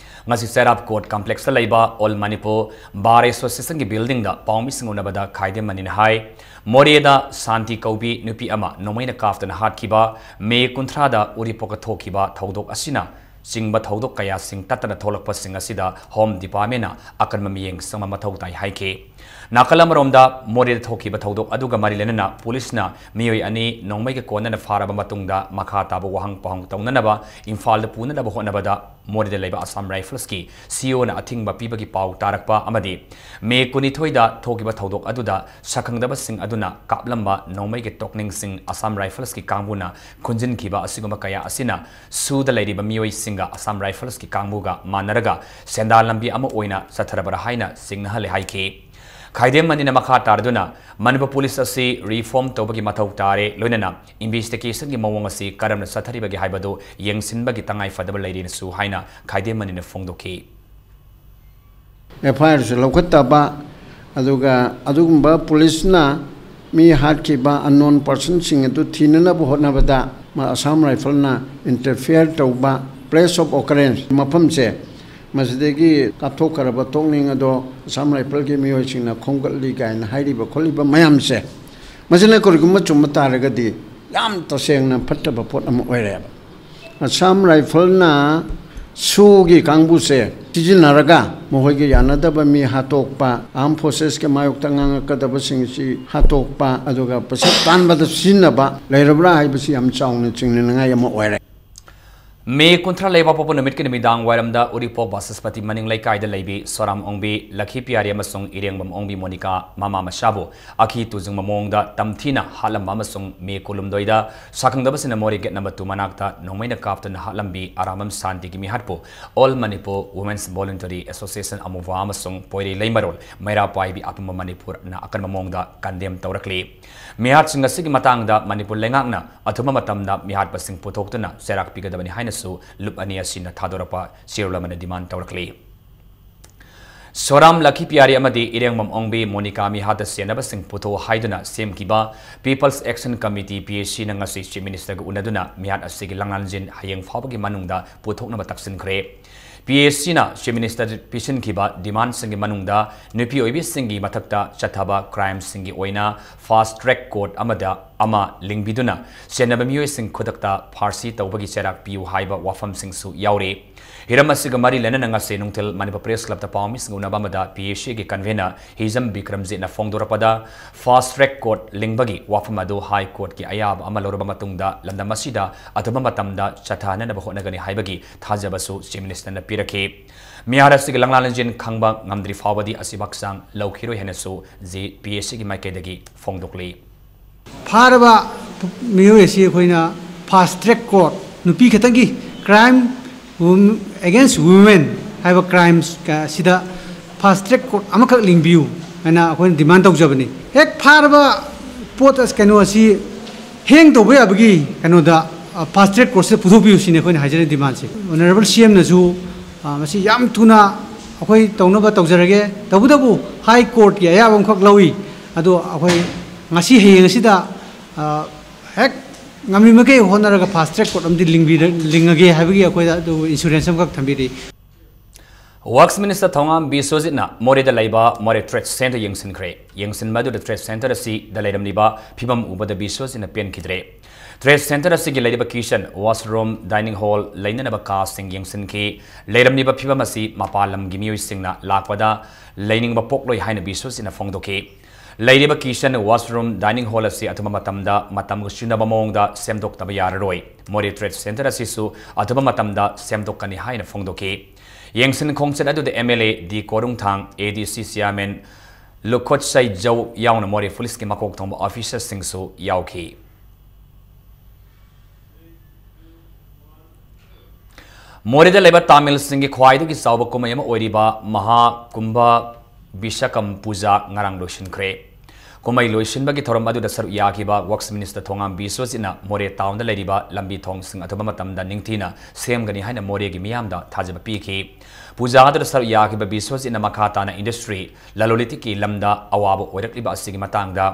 ꯉꯁꯤ ꯆꯩꯔꯥꯞ Court Complexꯇ ꯂꯩꯕ All Manipur Bar Associationꯒꯤ buildingꯗ ꯄꯥꯎꯃꯤꯁꯤꯡ ꯎꯅꯕꯗ ꯈꯥꯏꯗꯦꯝ ꯃꯅꯤꯅ ꯍꯥꯏ, ꯃꯣꯔꯦꯗ ꯁꯥꯟꯇꯤ ꯀꯧꯕꯤ ꯅꯨꯄꯤ ꯑꯃ ꯅꯣꯡꯃꯩꯅ ꯀꯥꯞꯇꯨꯅ ꯍꯥꯠꯈꯤꯕ, May ꯀꯨꯟꯊ꯭ꯔꯥꯗ ꯎꯔꯤꯄꯣꯛꯇ ꯊꯣꯛꯈꯤꯕ ꯊꯧꯗꯣꯛ ꯑꯁꯤꯅ ꯆꯤꯡꯕ ꯊꯧꯗꯣꯛ ꯀꯌꯥꯁꯤꯡ ꯇꯠꯇꯅ ꯊꯣꯛꯂꯛꯄꯁꯤꯡ ꯑꯁꯤꯗ Home Departmentꯅ ꯑꯀꯟꯕ ꯃꯤꯠꯌꯦꯡ ꯆꯪꯕ ꯃꯊꯧ ꯇꯥꯏ ꯍꯥꯏꯈꯤ꯫ ꯅꯥꯀꯜ ꯑꯃꯔꯣꯝꯗ, ꯃꯣꯔꯦꯗ ꯊꯣꯛꯈꯤꯕ ꯊꯧꯗꯣꯛ ꯑꯗꯨꯒ ꯃꯔꯤ ꯂꯩꯅꯅ ꯄꯨꯂꯤꯁꯅ ꯃꯤꯑꯣꯏ ꯑꯅꯤ ꯅꯣꯡꯃꯩꯒ ꯀꯣꯟꯅꯅ ꯐꯥꯔꯕ ꯃꯇꯨꯡꯗ ꯃꯈꯥ ꯇꯥꯕ ꯋꯥꯍꯪ ꯄꯥꯎꯍꯪ ꯇꯧꯅꯅꯕ ꯏꯝꯐꯥꯜꯗ ꯄꯨꯅꯅꯕ ꯍꯣꯠꯅꯕꯗ ꯃꯣꯔꯦꯗ ꯂꯩꯕ ꯑꯁꯥꯝ ꯔꯥꯏꯐꯜꯁꯀꯤ ꯁꯤꯏꯑꯣꯅ ꯑꯊꯤꯡꯕ ꯄꯤꯕꯒꯤ ꯄꯥꯎ ꯇꯥꯔꯛꯄ ꯑꯃꯗꯤ ꯃꯦ ꯀꯨꯟꯅꯤꯊꯣꯏꯗ ꯊꯣꯛꯈꯤꯕ ꯊꯧꯗꯣꯛ ꯑꯗꯨꯗ ꯁꯛꯈꯪꯗꯕꯁꯤꯡ ꯑꯗꯨꯅ ꯀꯥꯞꯂꯝꯕ ꯅꯣꯡꯃꯩꯒꯤ ꯇꯣꯛꯅꯤꯡꯁꯤꯡ ꯑꯁꯥꯝ ꯔꯥꯏꯐꯜꯁꯀꯤ ꯀꯥꯡꯕꯨꯅ ꯈꯨꯟꯖꯤꯟꯈꯤꯕ ꯑꯁꯤꯒꯨꯝꯕ ꯀꯌꯥ ꯑꯁꯤꯅ ꯁꯨꯗ ꯂꯩꯔꯤꯕ ꯃꯤꯑꯣꯏꯁꯤꯡꯒ ꯑꯁꯥꯝ ꯔꯥꯏꯐꯜꯁꯀꯤ ꯀꯥꯡꯕꯨꯒ ꯃꯥꯟꯅꯔꯒ ꯁꯦꯟꯗꯥꯟ ꯂꯝꯕꯤ ꯑꯃ ꯑꯣꯏꯅ ꯆꯠꯊꯔꯕ꯭ꯔꯥ ꯍꯥꯏꯅ ꯆꯤꯡꯅꯍꯜꯂꯦ ꯍꯥꯏꯈꯤ꯫ ꯈꯥꯏꯗꯦꯝ ꯃꯅꯤꯅ ꯃꯈꯥ ꯇꯥꯔꯗꯨꯅ, ꯃꯅꯤꯄꯨꯔ ꯄꯨꯂꯤꯁ ꯑꯁꯤ ꯔꯤꯐꯣꯔꯝ ꯇꯧꯕꯒꯤ ꯃꯊꯧ ꯇꯥꯔꯦ, ꯂꯣꯏꯅꯅ ꯏꯟꯚꯦꯁꯇꯤꯒꯦꯁꯟꯒꯤ ꯃꯑꯣꯡ ꯑꯁꯤ ꯀꯔꯝꯅ ꯆꯠꯊꯔꯤꯕꯒꯦ ꯍꯥꯏꯕꯗꯨ ꯌꯦꯡꯁꯤꯟꯕꯒꯤ ꯇꯉꯥꯏ ꯐꯗꯕ ꯂꯩꯔꯦꯅꯁꯨ ꯍꯥꯏꯅ ꯈꯥꯏꯗꯦꯝ ꯃꯅꯤꯅ ꯐꯣꯡꯗꯣꯛꯈꯤ꯫ ꯑꯦꯐ ꯑꯥꯏ ꯑꯥꯔꯁꯨ ꯂꯧꯈꯠꯇꯕ, ꯑꯗꯨꯒ ꯑꯗꯨꯒꯨꯝꯕ ꯄꯨꯂꯤꯁꯅ ꯃꯤ ꯍꯥꯠꯈꯤꯕ ꯑꯟꯅꯣꯟ ꯄꯔꯁꯟꯁꯤꯡ ꯑꯗꯨ ꯊꯤꯅꯅꯕ ꯍꯣꯠꯅꯕꯗ ꯃ-, ꯑꯁꯥꯝ ꯔꯥꯏꯐꯜꯅ ꯏꯟꯇꯔꯐꯤꯌꯔ ꯇꯧꯕ, ꯄ꯭ꯂꯦꯁ ꯑꯣꯐ ꯑꯣꯀꯔꯦꯟꯁ ꯃꯐꯝꯁꯦ, ꯃꯁꯤꯗꯒꯤ ꯀꯥꯞꯊꯣꯛꯈ꯭ꯔꯕ ꯇꯣꯛꯅꯤꯡ ꯑꯗꯣ ꯑꯁꯥꯝ ꯔꯥꯏꯐꯜꯒꯤ ꯃꯤꯑꯣꯏꯁꯤꯡꯅ ꯈꯣꯝꯒꯠꯂꯤ ꯀꯥꯏꯅ ꯍꯥꯏꯔꯤꯕ ꯈꯣꯠꯂꯤꯕ ꯃꯌꯥꯝꯁꯦ, ꯃꯁꯤꯅ ꯀꯔꯤꯒꯨꯝꯕ ꯆꯨꯝꯕ ꯇꯥꯔꯒꯗꯤ ꯌꯥꯝ ꯇꯁꯦꯡꯅ ꯐꯠꯇꯕ ꯄꯣꯠ ꯑꯃ ꯑꯣꯏꯔꯦꯕ꯫ ꯑꯁꯥꯝ ꯔꯥꯏꯐꯜꯅ ꯁꯨꯒꯤ ꯀꯥꯡꯕꯨꯁꯦ ꯁꯤꯖꯤꯟꯅꯔꯒ ꯃꯈꯣꯏꯒꯤ ꯌꯥꯅꯗꯕ ꯃꯤ ꯍꯥꯠꯇꯣꯛꯄ, ꯑꯥꯔꯝ ꯐꯣꯔꯁꯦꯁꯀꯤ ꯃꯥꯌꯣꯛꯇ ꯉꯥꯡꯉꯛꯀꯗꯕꯁꯤꯡꯁꯤ ꯍꯥꯠꯇꯣꯛꯄ, ꯑꯗꯨꯒ ꯄꯩꯁꯥ ꯇꯥꯟꯕꯗ ꯁꯤꯖꯤꯟꯅꯕ ꯂꯩꯔꯕ꯭ꯔꯥ ꯍꯥꯏꯕꯁꯤ ꯌꯥꯝ ꯆꯥꯎꯅ ꯆꯤꯡꯅꯅꯤꯡꯉꯥꯏ ꯑꯃ ꯑꯣꯏꯔꯦ꯫ ꯃꯦ ꯀꯨꯟꯊ꯭ꯔꯥ ꯂꯩꯕꯥꯛꯄꯣꯛꯄ ꯅꯨꯃꯤꯠꯀꯤ ꯅꯨꯃꯤꯗꯥꯡ ꯋꯥꯏꯔꯝꯗ ꯎꯔꯤꯄꯣꯛ ꯕꯥꯆꯁꯄꯇꯤ ꯃꯅꯤꯡ ꯂꯩꯀꯥꯏꯗ ꯂꯩꯕꯤ ꯁꯣꯔꯥꯝ ꯑꯣꯡꯕꯤ ꯂꯛꯈꯤ ꯄꯤꯌꯥꯔꯤ ꯑꯃꯁꯨꯡ ꯏꯔꯦꯡꯕꯝ ꯑꯣꯡꯕꯤ ꯃꯣꯅꯤꯀꯥ ꯃꯃꯥ ꯃꯆꯥꯕꯨ ꯑꯀꯤ ꯇꯨꯖꯨꯡꯕ ꯃꯑꯣꯡꯗ ꯇꯝꯊꯤꯅ ꯍꯥꯠꯂꯝꯕ ꯑꯃꯁꯨꯡ ꯃꯦ ꯀꯨꯟꯍꯨꯝꯗꯣꯏꯗ ꯁꯛꯈꯪꯗꯕꯁꯤꯡꯅ ꯃꯣꯔꯦ ꯒꯦꯠ ꯅꯝꯕꯔ ꯇꯨ ꯃꯅꯥꯛꯇ ꯅꯣꯡꯃꯩꯅ ꯀꯥꯞꯇꯨꯅ ꯍꯥꯠꯂꯝꯕꯤ ꯑꯔꯥꯝꯕꯝ ꯁꯥꯟꯇꯤꯒꯤ ꯃꯤꯍꯥꯠꯄꯨ All Manipur Women's Voluntary Association, ꯑꯃꯨꯚꯥ, ꯑꯃꯁꯨꯡ ꯄꯣꯏꯔꯩ ꯂꯩꯃꯔꯣꯜ ꯃꯩꯔꯥ ꯄꯥꯏꯕꯤ ꯑꯄꯨꯟꯕ ꯃꯅꯤꯄꯨꯔꯅ ꯑꯀꯟꯕ ꯃꯑꯣꯡꯗ ꯀꯟꯗꯦꯝ ꯇꯧꯔꯛꯂꯤ꯫ ꯃꯤꯍꯥꯠꯁꯤꯡ ꯑꯁꯤꯒꯤ ꯃꯇꯥꯡꯗ ꯃꯅꯤꯄꯨꯔ ꯂꯩꯉꯥꯛꯅ ꯑꯊꯨꯕ ꯃꯇꯝꯗ ꯃꯤꯍꯥꯠꯄꯁꯤꯡ ꯄꯨꯊꯣꯛꯇꯨꯅ ꯆꯩꯔꯥꯛ ꯄꯤꯒꯗꯕꯅꯤ ꯍꯥꯏꯅꯁꯨ ꯂꯨꯞ ꯑꯅꯤ ꯑꯁꯤꯅ ꯊꯥꯗꯣꯔꯛꯄ ꯆꯦꯔꯣꯜ ꯑꯃꯅ ꯗꯤꯃꯥꯟ ꯇꯧꯔꯛꯂꯤ꯫ ꯁꯣꯔꯥꯝ ꯂꯛꯈꯤ ꯄꯤꯌꯥꯔꯤ ꯑꯃꯗꯤ ꯏꯔꯦꯡꯕꯝ ꯑꯣꯡꯕꯤ ꯃꯣꯅꯤꯀꯥ ꯃꯤꯍꯥꯠꯇ ꯆꯦꯟꯅꯕꯁꯤꯡ ꯄꯨꯊꯣꯛꯎ ꯍꯥꯏꯗꯨꯅ ꯁꯦꯝꯈꯤꯕ People's Action Committee, P A C, ꯅ ꯉꯁꯤ Chief Minister ꯒ ꯎꯅꯗꯨꯅ ꯃꯤꯍꯥꯠ ꯑꯁꯤꯒꯤ ꯂꯪꯂꯥꯟꯖꯤꯟ ꯍꯌꯦꯡ ꯐꯥꯎꯕꯒꯤ ꯃꯅꯨꯡꯗ ꯄꯨꯊꯣꯛꯅꯕ ꯇꯛꯁꯤꯟꯈ꯭ꯔꯦ꯫ P A C ꯅ Chief Minister ꯗ ꯄꯤꯁꯤꯟꯈꯤꯕ ꯗꯤꯃꯥꯟꯁꯤꯡꯒꯤ ꯃꯅꯨꯡꯗ ꯅꯨꯄꯤ ꯑꯣꯏꯕꯤꯁꯤꯡꯒꯤ ꯃꯊꯛꯇ ꯆꯠꯊꯕ ꯀ꯭ꯔꯥꯏꯝꯁꯤꯡꯒꯤ ꯑꯣꯏꯅ fast track court ꯑꯃꯗ ꯑꯃ ꯂꯤꯡꯕꯤꯗꯨꯅ ꯆꯦꯟꯅꯕ ꯃꯤꯑꯣꯏꯁꯤꯡ ꯈꯨꯗꯛꯇ ꯐꯥꯔꯁꯤ ꯇꯧꯕꯒꯤ ꯆꯩꯔꯥꯛ ꯄꯤꯌꯨ ꯍꯥꯏꯕ ꯋꯥꯐꯝꯁꯤꯡꯁꯨ ꯌꯥꯎꯔꯤ꯫ ꯍꯤꯔꯝ ꯑꯁꯤꯒ ꯃꯔꯤ ꯂꯩꯅꯅ ꯉꯁꯤ ꯅꯨꯡꯊꯤꯜ ꯃꯅꯤꯄꯨꯔ ꯄ꯭ꯔꯦꯁ ꯀ꯭ꯂꯕꯇ ꯄꯥꯎꯃꯤꯁꯤꯡ ꯎꯅꯕ ꯑꯃꯗ ꯄꯤ ꯑꯦꯁ ꯁꯤꯒꯤ ꯀꯟꯚꯦꯅꯔ ꯍꯤꯖꯝ ꯕꯤꯀ꯭ꯔꯝꯖꯤꯠꯅ ꯐꯣꯡꯗꯣꯔꯛꯄꯗ, ꯐꯥꯁ ꯇ꯭ꯔꯦꯛ ꯀꯣꯔꯠ ꯂꯤꯡꯕꯒꯤ ꯋꯥꯐꯝ ꯑꯗꯨ ꯍꯥꯏ ꯀꯣꯔꯠꯀꯤ ꯑꯌꯥꯕ ꯑꯃ ꯂꯧꯔꯕ ꯃꯇꯨꯡꯗ ꯂꯝꯗꯝ ꯑꯁꯤꯗ ꯑꯊꯨꯕ ꯃꯇꯝꯗ ꯆꯠꯊꯅꯅꯕ ꯍꯣꯠꯅꯒꯅꯤ ꯍꯥꯏꯕꯒꯤ ꯊꯥꯖꯕꯁꯨ ꯆꯤꯐ ꯃꯤꯅꯤꯁꯇꯔꯅ ꯄꯤꯔꯛꯈꯤ꯫ ꯃꯤꯍꯥꯠ ꯑꯁꯤꯒꯤ ꯂꯪꯂꯥ ꯂꯪꯖꯤꯟ ꯈꯪꯕ ꯉꯝꯗ꯭ꯔꯤ ꯐꯥꯎꯕꯗꯤ ꯑꯁꯤꯕꯨ ꯍꯛꯆꯥꯡ ꯂꯧꯈꯤꯔꯣꯏ ꯍꯥꯏꯅꯁꯨ ꯖꯤ-, ꯄꯤ ꯑꯦꯁ ꯁꯤꯒꯤ ꯃꯥꯏꯀꯩꯗꯒꯤ ꯐꯣꯡꯗꯣꯛꯂꯤ꯫ ꯐꯥꯔꯕ ꯃꯤꯑꯣꯏ ꯑꯁꯤ ꯑꯩꯈꯣꯏꯅ ꯐꯥꯁ ꯇ꯭ꯔꯦꯛ ꯀꯣꯔꯠ, ꯅꯨꯄꯤ ꯈꯛꯇꯪꯒꯤ ꯀ꯭ꯔꯥꯏꯝ, ꯋꯨꯝ-, ꯑꯦꯒꯦꯟꯁ ꯋꯨꯃꯦꯟ ꯍꯥꯏꯕ ꯀ꯭ꯔꯥꯏꯝꯁ ꯀ-, ꯁꯤꯗ ꯐꯥꯁ ꯇ꯭ꯔꯦꯛ ꯀꯣꯔꯠ ꯑꯃꯈꯛ ꯂꯤꯡꯕꯤꯌꯨ ꯍꯥꯏꯅ ꯑꯩꯈꯣꯏꯅ ꯗꯤꯃꯥꯟ ꯇꯧꯖꯕꯅꯤ꯫ ꯍꯦꯛ ꯐꯥꯔꯕ ꯄꯣꯠ ꯑꯁ-, ꯀꯩꯅꯣ ꯑꯁꯤ ꯍꯦꯡ ꯇꯧꯕ ꯌꯥꯕꯒꯤ ꯀꯩꯅꯣꯗ, ꯑ, ꯐꯥꯁ ꯇ꯭ꯔꯦꯛ ꯀꯣꯔꯠꯁꯤꯗ ꯄꯨꯊꯣꯛꯄꯤꯌꯨ ꯁꯤꯅꯤ ꯑꯩꯈꯣꯏꯅ ꯍꯥꯏꯖꯔꯤꯕ ꯗꯤꯃꯥꯟꯁꯦ꯫ ꯑꯣꯅꯔꯦꯕꯜ ꯁꯤ ꯑꯦꯝꯅꯁꯨ, ꯑ, ꯃꯁꯤ ꯌꯥꯝ ꯊꯨꯅ ꯑꯩꯈꯣꯏ ꯇꯧꯅꯕ ꯇꯧꯖꯔꯒꯦ꯫ ꯇꯧꯕꯇꯕꯨ ꯍꯥꯏ ꯀꯣꯔꯠꯀꯤ ꯑꯌꯥꯕ ꯑꯃꯈꯛ ꯂꯧꯏ꯫ ꯑꯗꯣ ꯑꯩꯈꯣꯏ ꯉꯁꯤ ꯍꯌꯦꯡ ꯑꯁꯤꯗ, ꯑ, ꯍꯦꯛ ꯉꯝꯂꯤꯃꯈꯩ ꯍꯣꯠꯅꯔꯒ ꯐꯥꯁ ꯇ꯭ꯔꯦꯛ ꯀꯣꯔꯠ ꯑꯃꯗꯤ ꯂꯤꯡꯕꯤꯔ-, ꯂꯤꯡꯉꯒꯦ ꯍꯥꯏꯕꯒꯤ ꯑꯩꯈꯣꯏꯗ ꯑꯗꯨ ꯏꯟꯁꯨꯔꯦꯟꯁ ꯑꯃꯈꯛ ꯊꯝꯕꯤꯔꯤ꯫ ꯋꯥꯔꯛꯁ ꯃꯤꯅꯤꯁꯇꯔ ꯊꯣꯉꯥꯝ ꯕꯤꯁ꯭ꯋꯖꯤꯠꯅ ꯃꯣꯔꯦꯗ ꯂꯩꯕ ꯃꯣꯔꯦ ꯇ꯭ꯔꯦꯗ ꯁꯦꯟꯇꯔ ꯌꯦꯡꯁꯤꯟꯈ꯭ꯔꯦ꯫ ꯌꯦꯡꯁꯤꯟꯕ ꯑꯗꯨꯗ ꯇ꯭ꯔꯦꯗ ꯁꯦꯟꯇꯔ ꯑꯁꯤꯗ ꯂꯩꯔꯝꯂꯤꯕ ꯐꯤꯕꯝ ꯎꯕꯗ ꯕꯤꯁ꯭ꯋꯖꯤꯠꯅ ꯄꯦꯟꯈꯤꯗ꯭ꯔꯦ꯫ ꯇ꯭ꯔꯦꯗ ꯁꯦꯟꯇꯔ ꯑꯁꯤꯒꯤ ꯂꯩꯔꯤꯕ ꯀꯤꯆꯟ, ꯋꯥꯁꯔꯨꯝ, ꯗꯥꯏꯅꯤꯡ ꯍꯣꯜ, ꯂꯩꯅꯅꯕ ꯀꯥꯁꯤꯡ ꯌꯦꯡꯁꯤꯟꯈꯤ꯫ ꯂꯩꯔꯝꯂꯤꯕ ꯐꯤꯕꯝ ꯑꯁꯤ ꯃꯄꯥꯟ ꯂꯝꯒꯤ ꯃꯤꯑꯣꯏꯁꯤꯡꯅ ꯂꯥꯛꯄꯗ ꯂꯩꯅꯤꯡꯕ ꯄꯣꯛꯂꯣꯏ ꯍꯥꯏꯅ ꯕꯤꯁ꯭ꯋꯖꯤꯠꯅ ꯐꯣꯡꯗꯣꯛꯈꯤ꯫ ꯂꯩꯔꯤꯕ ꯀꯤꯆꯟ, ꯋꯥꯁꯔꯨꯝ, ꯗꯥꯏꯅꯤꯡ ꯍꯣꯜ ꯑꯁꯤ ꯑꯊꯨꯕ ꯃꯇꯝꯗ ꯃꯇꯝꯒ ꯆꯨꯅꯕ ꯃꯑꯣꯡꯗ ꯁꯦꯝꯗꯣꯛꯇꯕ ꯌꯥꯔꯔꯣꯏ꯫ ꯃꯣꯔꯦ ꯇ꯭ꯔꯦꯗ ꯁꯦꯟꯇꯔ ꯑꯁꯤꯁꯨ ꯑꯊꯨꯕ ꯃꯇꯝꯗ ꯁꯦꯝꯗꯣꯛꯀꯅꯤ ꯍꯥꯏꯅ ꯐꯣꯡꯗꯣꯛꯈꯤ꯫ ꯌꯦꯡꯁꯤꯟ ꯈꯣꯡꯆꯠ ꯑꯗꯨꯗ ꯑꯦꯝ ꯑꯦꯜ ꯑꯦ ꯗꯤ ꯀꯣꯔꯨꯡꯊꯥꯡ, ꯑꯦ ꯗꯤ ꯁꯤ ꯆꯤꯌꯥꯔꯃꯦꯟ ꯂꯨꯈꯣꯠꯁꯩ ꯖꯧ ꯌꯥꯎꯅ ꯃꯣꯔꯦ ꯄꯨꯂꯤꯁꯀꯤ ꯃꯀꯣꯛ ꯊꯣꯡꯕ ꯑꯣꯐꯤꯁꯔꯁꯤꯡꯁꯨ ꯌꯥꯎꯈꯤ꯫ ꯃꯣꯔꯦꯗ ꯂꯩꯕ ꯇꯥꯃꯤꯜꯁꯤꯡꯒꯤ ꯈ꯭ꯋꯥꯏꯗꯒꯤ ꯆꯥꯎꯕ ꯀꯨꯝꯍꯩ ꯑꯃ ꯑꯣꯏꯔꯤꯕ ꯃꯍꯥ ꯀꯨꯝꯚ ꯕꯤꯁꯀꯝ ꯄꯨꯖꯥ ꯉꯔꯥꯡ ꯂꯣꯏꯁꯤꯟꯈ꯭ꯔꯦ꯫ ꯀꯨꯝꯍꯩ ꯂꯣꯏꯁꯤꯟꯕꯒꯤ ꯊꯧꯔꯝ ꯑꯗꯨꯗ ꯁꯔꯨꯛ ꯌꯥꯈꯤꯕ ꯋꯔꯛꯁ ꯃꯤꯅꯤꯁꯇꯔ ꯊꯣꯉꯥꯝ ꯕꯤꯁ꯭ꯋꯖꯤꯠꯅ ꯃꯣꯔꯦ ꯇꯥꯎꯟꯗ ꯂꯩꯔꯤꯕ ꯂꯝꯕꯤ ꯊꯣꯡꯁꯤꯡ ꯑꯊꯨꯕ ꯃꯇꯝꯗ ꯅꯤꯡꯊꯤꯅ ꯁꯦꯝꯒꯅꯤ ꯍꯥꯏꯅ ꯃꯣꯔꯦꯒꯤ ꯃꯤꯌꯥꯝꯗ ꯊꯥꯖꯕ ꯄꯤꯈꯤ꯫ ꯄꯨꯖꯥ ꯑꯗꯨꯗ ꯁꯔꯨꯛ ꯌꯥꯈꯤꯕ ꯕꯤꯁ꯭ꯋꯖꯤꯠꯅ ꯃꯈꯥ ꯇꯥꯅ ꯏꯟꯗꯁꯇ꯭ꯔꯤ, ꯂꯂꯣꯟ ꯏꯇꯤꯛꯀꯤ ꯂꯝꯗ ꯑꯋꯥꯕ ꯑꯣꯏꯔꯛꯂꯤꯕ ꯑꯁꯤꯒꯤ ꯃꯇꯥꯡꯗ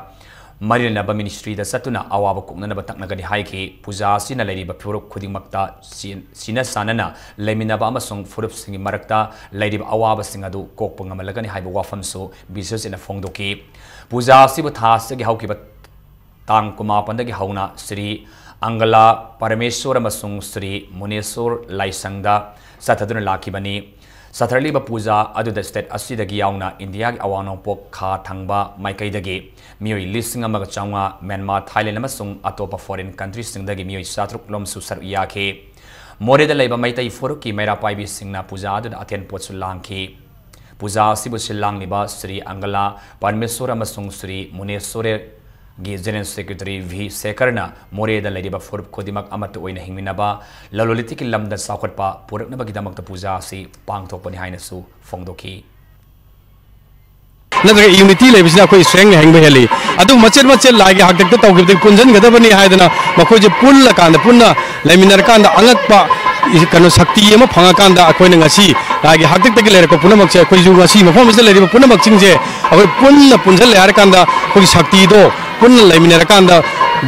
ꯃꯔꯤ ꯂꯩꯅꯕ ꯃꯤꯅꯤꯁꯇ꯭ꯔꯤꯗ ꯆꯠꯇꯨꯅ ꯑꯋꯥꯕ ꯀꯣꯛꯅꯅꯕ ꯇꯛꯅꯒꯅꯤ ꯍꯥꯏꯈꯤ꯫ ꯄꯨꯖꯥ ꯑꯁꯤꯅ ꯂꯩꯔꯤꯕ ꯐꯨꯔꯨꯞ ꯈꯨꯗꯤꯡꯃꯛꯇ ꯁꯤ-, ꯁꯤꯟꯅ ꯆꯥꯟꯅꯅ ꯂꯩꯃꯤꯟꯅꯕ ꯑꯃꯁꯨꯡ ꯐꯨꯔꯨꯞꯁꯤꯡꯒꯤ ꯃꯔꯛꯇ ꯂꯩꯔꯤꯕ ꯑꯋꯥꯕꯁꯤꯡ ꯑꯗꯨ ꯀꯣꯛꯄ ꯉꯝꯍꯜꯂꯒꯅꯤ ꯍꯥꯏꯕ ꯋꯥꯐꯝꯁꯨ ꯕꯤꯁ꯭ꯋꯖꯤꯠꯅ ꯐꯣꯡꯗꯣꯛꯈꯤ꯫ ꯄꯨꯖꯥ ꯑꯁꯤꯕꯨ ꯊꯥ ꯑꯁꯤꯒꯤ ꯍꯧꯈꯤꯕ ꯇꯥꯡ ꯀꯨꯟꯃꯥꯄꯟꯗꯒꯤ ꯍꯧꯅ ꯁ꯭ꯔꯤ ꯑꯪꯒꯂꯥ ꯄꯔꯃꯦꯁꯣꯔ ꯑꯃꯁꯨꯡ ꯁ꯭ꯔꯤ ꯃꯨꯅꯦꯁꯣꯔ ꯂꯥꯏꯁꯪꯗ ꯆꯠꯊꯗꯨꯅ ꯂꯥꯛꯈꯤꯕꯅꯤ꯫ ꯆꯠꯊꯔꯛꯂꯤꯕ ꯄꯨꯖꯥ ꯑꯗꯨꯗ ꯁ꯭ꯇꯦꯠ ꯑꯁꯤꯗꯒꯤ ꯌꯥꯎꯅ ꯏꯟꯗꯤꯌꯥꯒꯤ ꯑꯋꯥꯡ ꯅꯣꯡꯄꯣꯛ ꯈꯥ ꯊꯪꯕ ꯃꯥꯏꯀꯩꯗꯒꯤ ꯃꯤꯑꯣꯏ ꯂꯤꯁꯤꯡ ꯑꯃꯒ ꯆꯥꯝꯃꯉꯥ, ꯃ꯭ꯌꯥꯟꯃꯥꯔ, ꯊꯥꯏꯂꯦꯟ ꯑꯃꯁꯨꯡ ꯑꯇꯣꯞꯄ ꯐꯣꯔꯦꯟ ꯀꯟꯇ꯭ꯔꯤꯁꯤꯡꯗꯒꯤ ꯃꯤꯑꯣꯏ ꯆꯥꯇ꯭ꯔꯨꯛ ꯂꯣꯝꯁꯨ ꯁꯔꯨꯛ ꯌꯥꯈꯤ꯫ ꯃꯣꯔꯦꯗ ꯂꯩꯕ ꯃꯩꯇꯩ ꯐꯨꯔꯨꯞꯀꯤ ꯃꯩꯔꯥ ꯄꯥꯏꯕꯤꯁꯤꯡꯅ ꯄꯨꯖꯥ ꯑꯗꯨꯗ ꯑꯊꯦꯟ ꯄꯣꯠꯁꯨ ꯂꯥꯡꯈꯤ꯫ ꯄꯨꯖꯥ ꯑꯁꯤꯕꯨ ꯁꯤꯜ ꯂꯥꯡꯂꯤꯕ ꯁ꯭ꯔꯤ ꯑꯪꯒꯂꯥ ꯄꯔꯃꯦꯁꯣꯔ ꯑꯃꯁꯨꯡ ꯁ꯭ꯔꯤ ꯃꯨꯅꯦꯁꯣꯔ ꯒꯤ ꯖꯦꯅꯔꯦꯜ ꯁꯦꯀ꯭ꯔꯦꯇꯔꯤ ꯚꯤ ꯁꯦꯈꯔꯅ ꯃꯣꯔꯦꯗ ꯂꯩꯔꯤꯕ ꯐꯨꯔꯨꯞ ꯈꯨꯗꯤꯡꯃꯛ ꯑꯃꯠꯇ ꯑꯣꯏꯅ ꯍꯤꯡꯃꯤꯟꯅꯕ, ꯂꯂꯣꯟ ꯏꯇꯤꯛꯀꯤ ꯂꯝꯗ ꯆꯥꯎꯈꯠꯄ ꯄꯨꯔꯛꯅꯕꯒꯤꯗꯃꯛꯇ ꯄꯨꯖꯥ ꯑꯁꯤ ꯄꯥꯡꯊꯣꯛꯄꯅꯤ ꯍꯥꯏꯅꯁꯨ ꯐꯣꯡꯗꯣꯛꯈꯤ꯫ ꯅꯠꯇ꯭ꯔꯒ ꯌꯨꯅꯤꯇꯤ ꯂꯩꯕꯁꯤꯅ ꯑꯩꯈꯣꯏ ꯁ꯭ꯇ꯭ꯔꯦꯡꯅ ꯍꯤꯡꯕ ꯍꯦꯜꯂꯤ꯫ ꯑꯗꯨ ꯃꯆꯦꯠ ꯃꯆꯦꯠ ꯂꯥꯏꯒꯤ ꯍꯥꯛꯇꯛꯇ ꯇꯧꯈꯤꯕꯗꯒꯤ ꯄꯨꯟꯁꯤꯟꯒꯗꯕꯅꯤ ꯍꯥꯏꯗꯅ ꯃꯈꯣꯏꯁꯦ ꯄꯨꯜꯂꯀꯥꯟꯗ, ꯄꯨꯟꯅ ꯂꯩꯃꯤꯟꯅꯔꯀꯥꯟꯗ ꯑꯉꯛꯄ ꯀꯩꯅꯣ ꯁꯛꯇꯤ ꯑꯃ ꯐꯪꯉꯀꯥꯟꯗ ꯑꯩꯈꯣꯏꯅ ꯉꯁꯤ ꯂꯥꯏꯒꯤ ꯍꯥꯛꯇꯛꯇꯒꯤ ꯂꯩꯔꯛꯄ ꯄꯨꯝꯅꯃꯛꯁꯦ, ꯑꯩꯈꯣꯏꯁꯨ ꯉꯁꯤ ꯃꯐꯝ ꯑꯁꯤꯗ ꯂꯩꯔꯤꯕ ꯄꯨꯝꯅꯃꯛꯁꯤꯡꯁꯦ ꯑꯩꯈꯣꯏ ꯄꯨꯟꯅ ꯄꯨꯟꯁꯤꯜꯂꯦ ꯍꯥꯏꯔꯀꯥꯟꯗ ꯑꯩꯈꯣꯏꯒꯤ ꯁꯛꯇꯤꯗꯣ ꯄꯨꯟꯅ ꯂꯩꯃꯤꯟꯅꯔꯀꯥꯟꯗ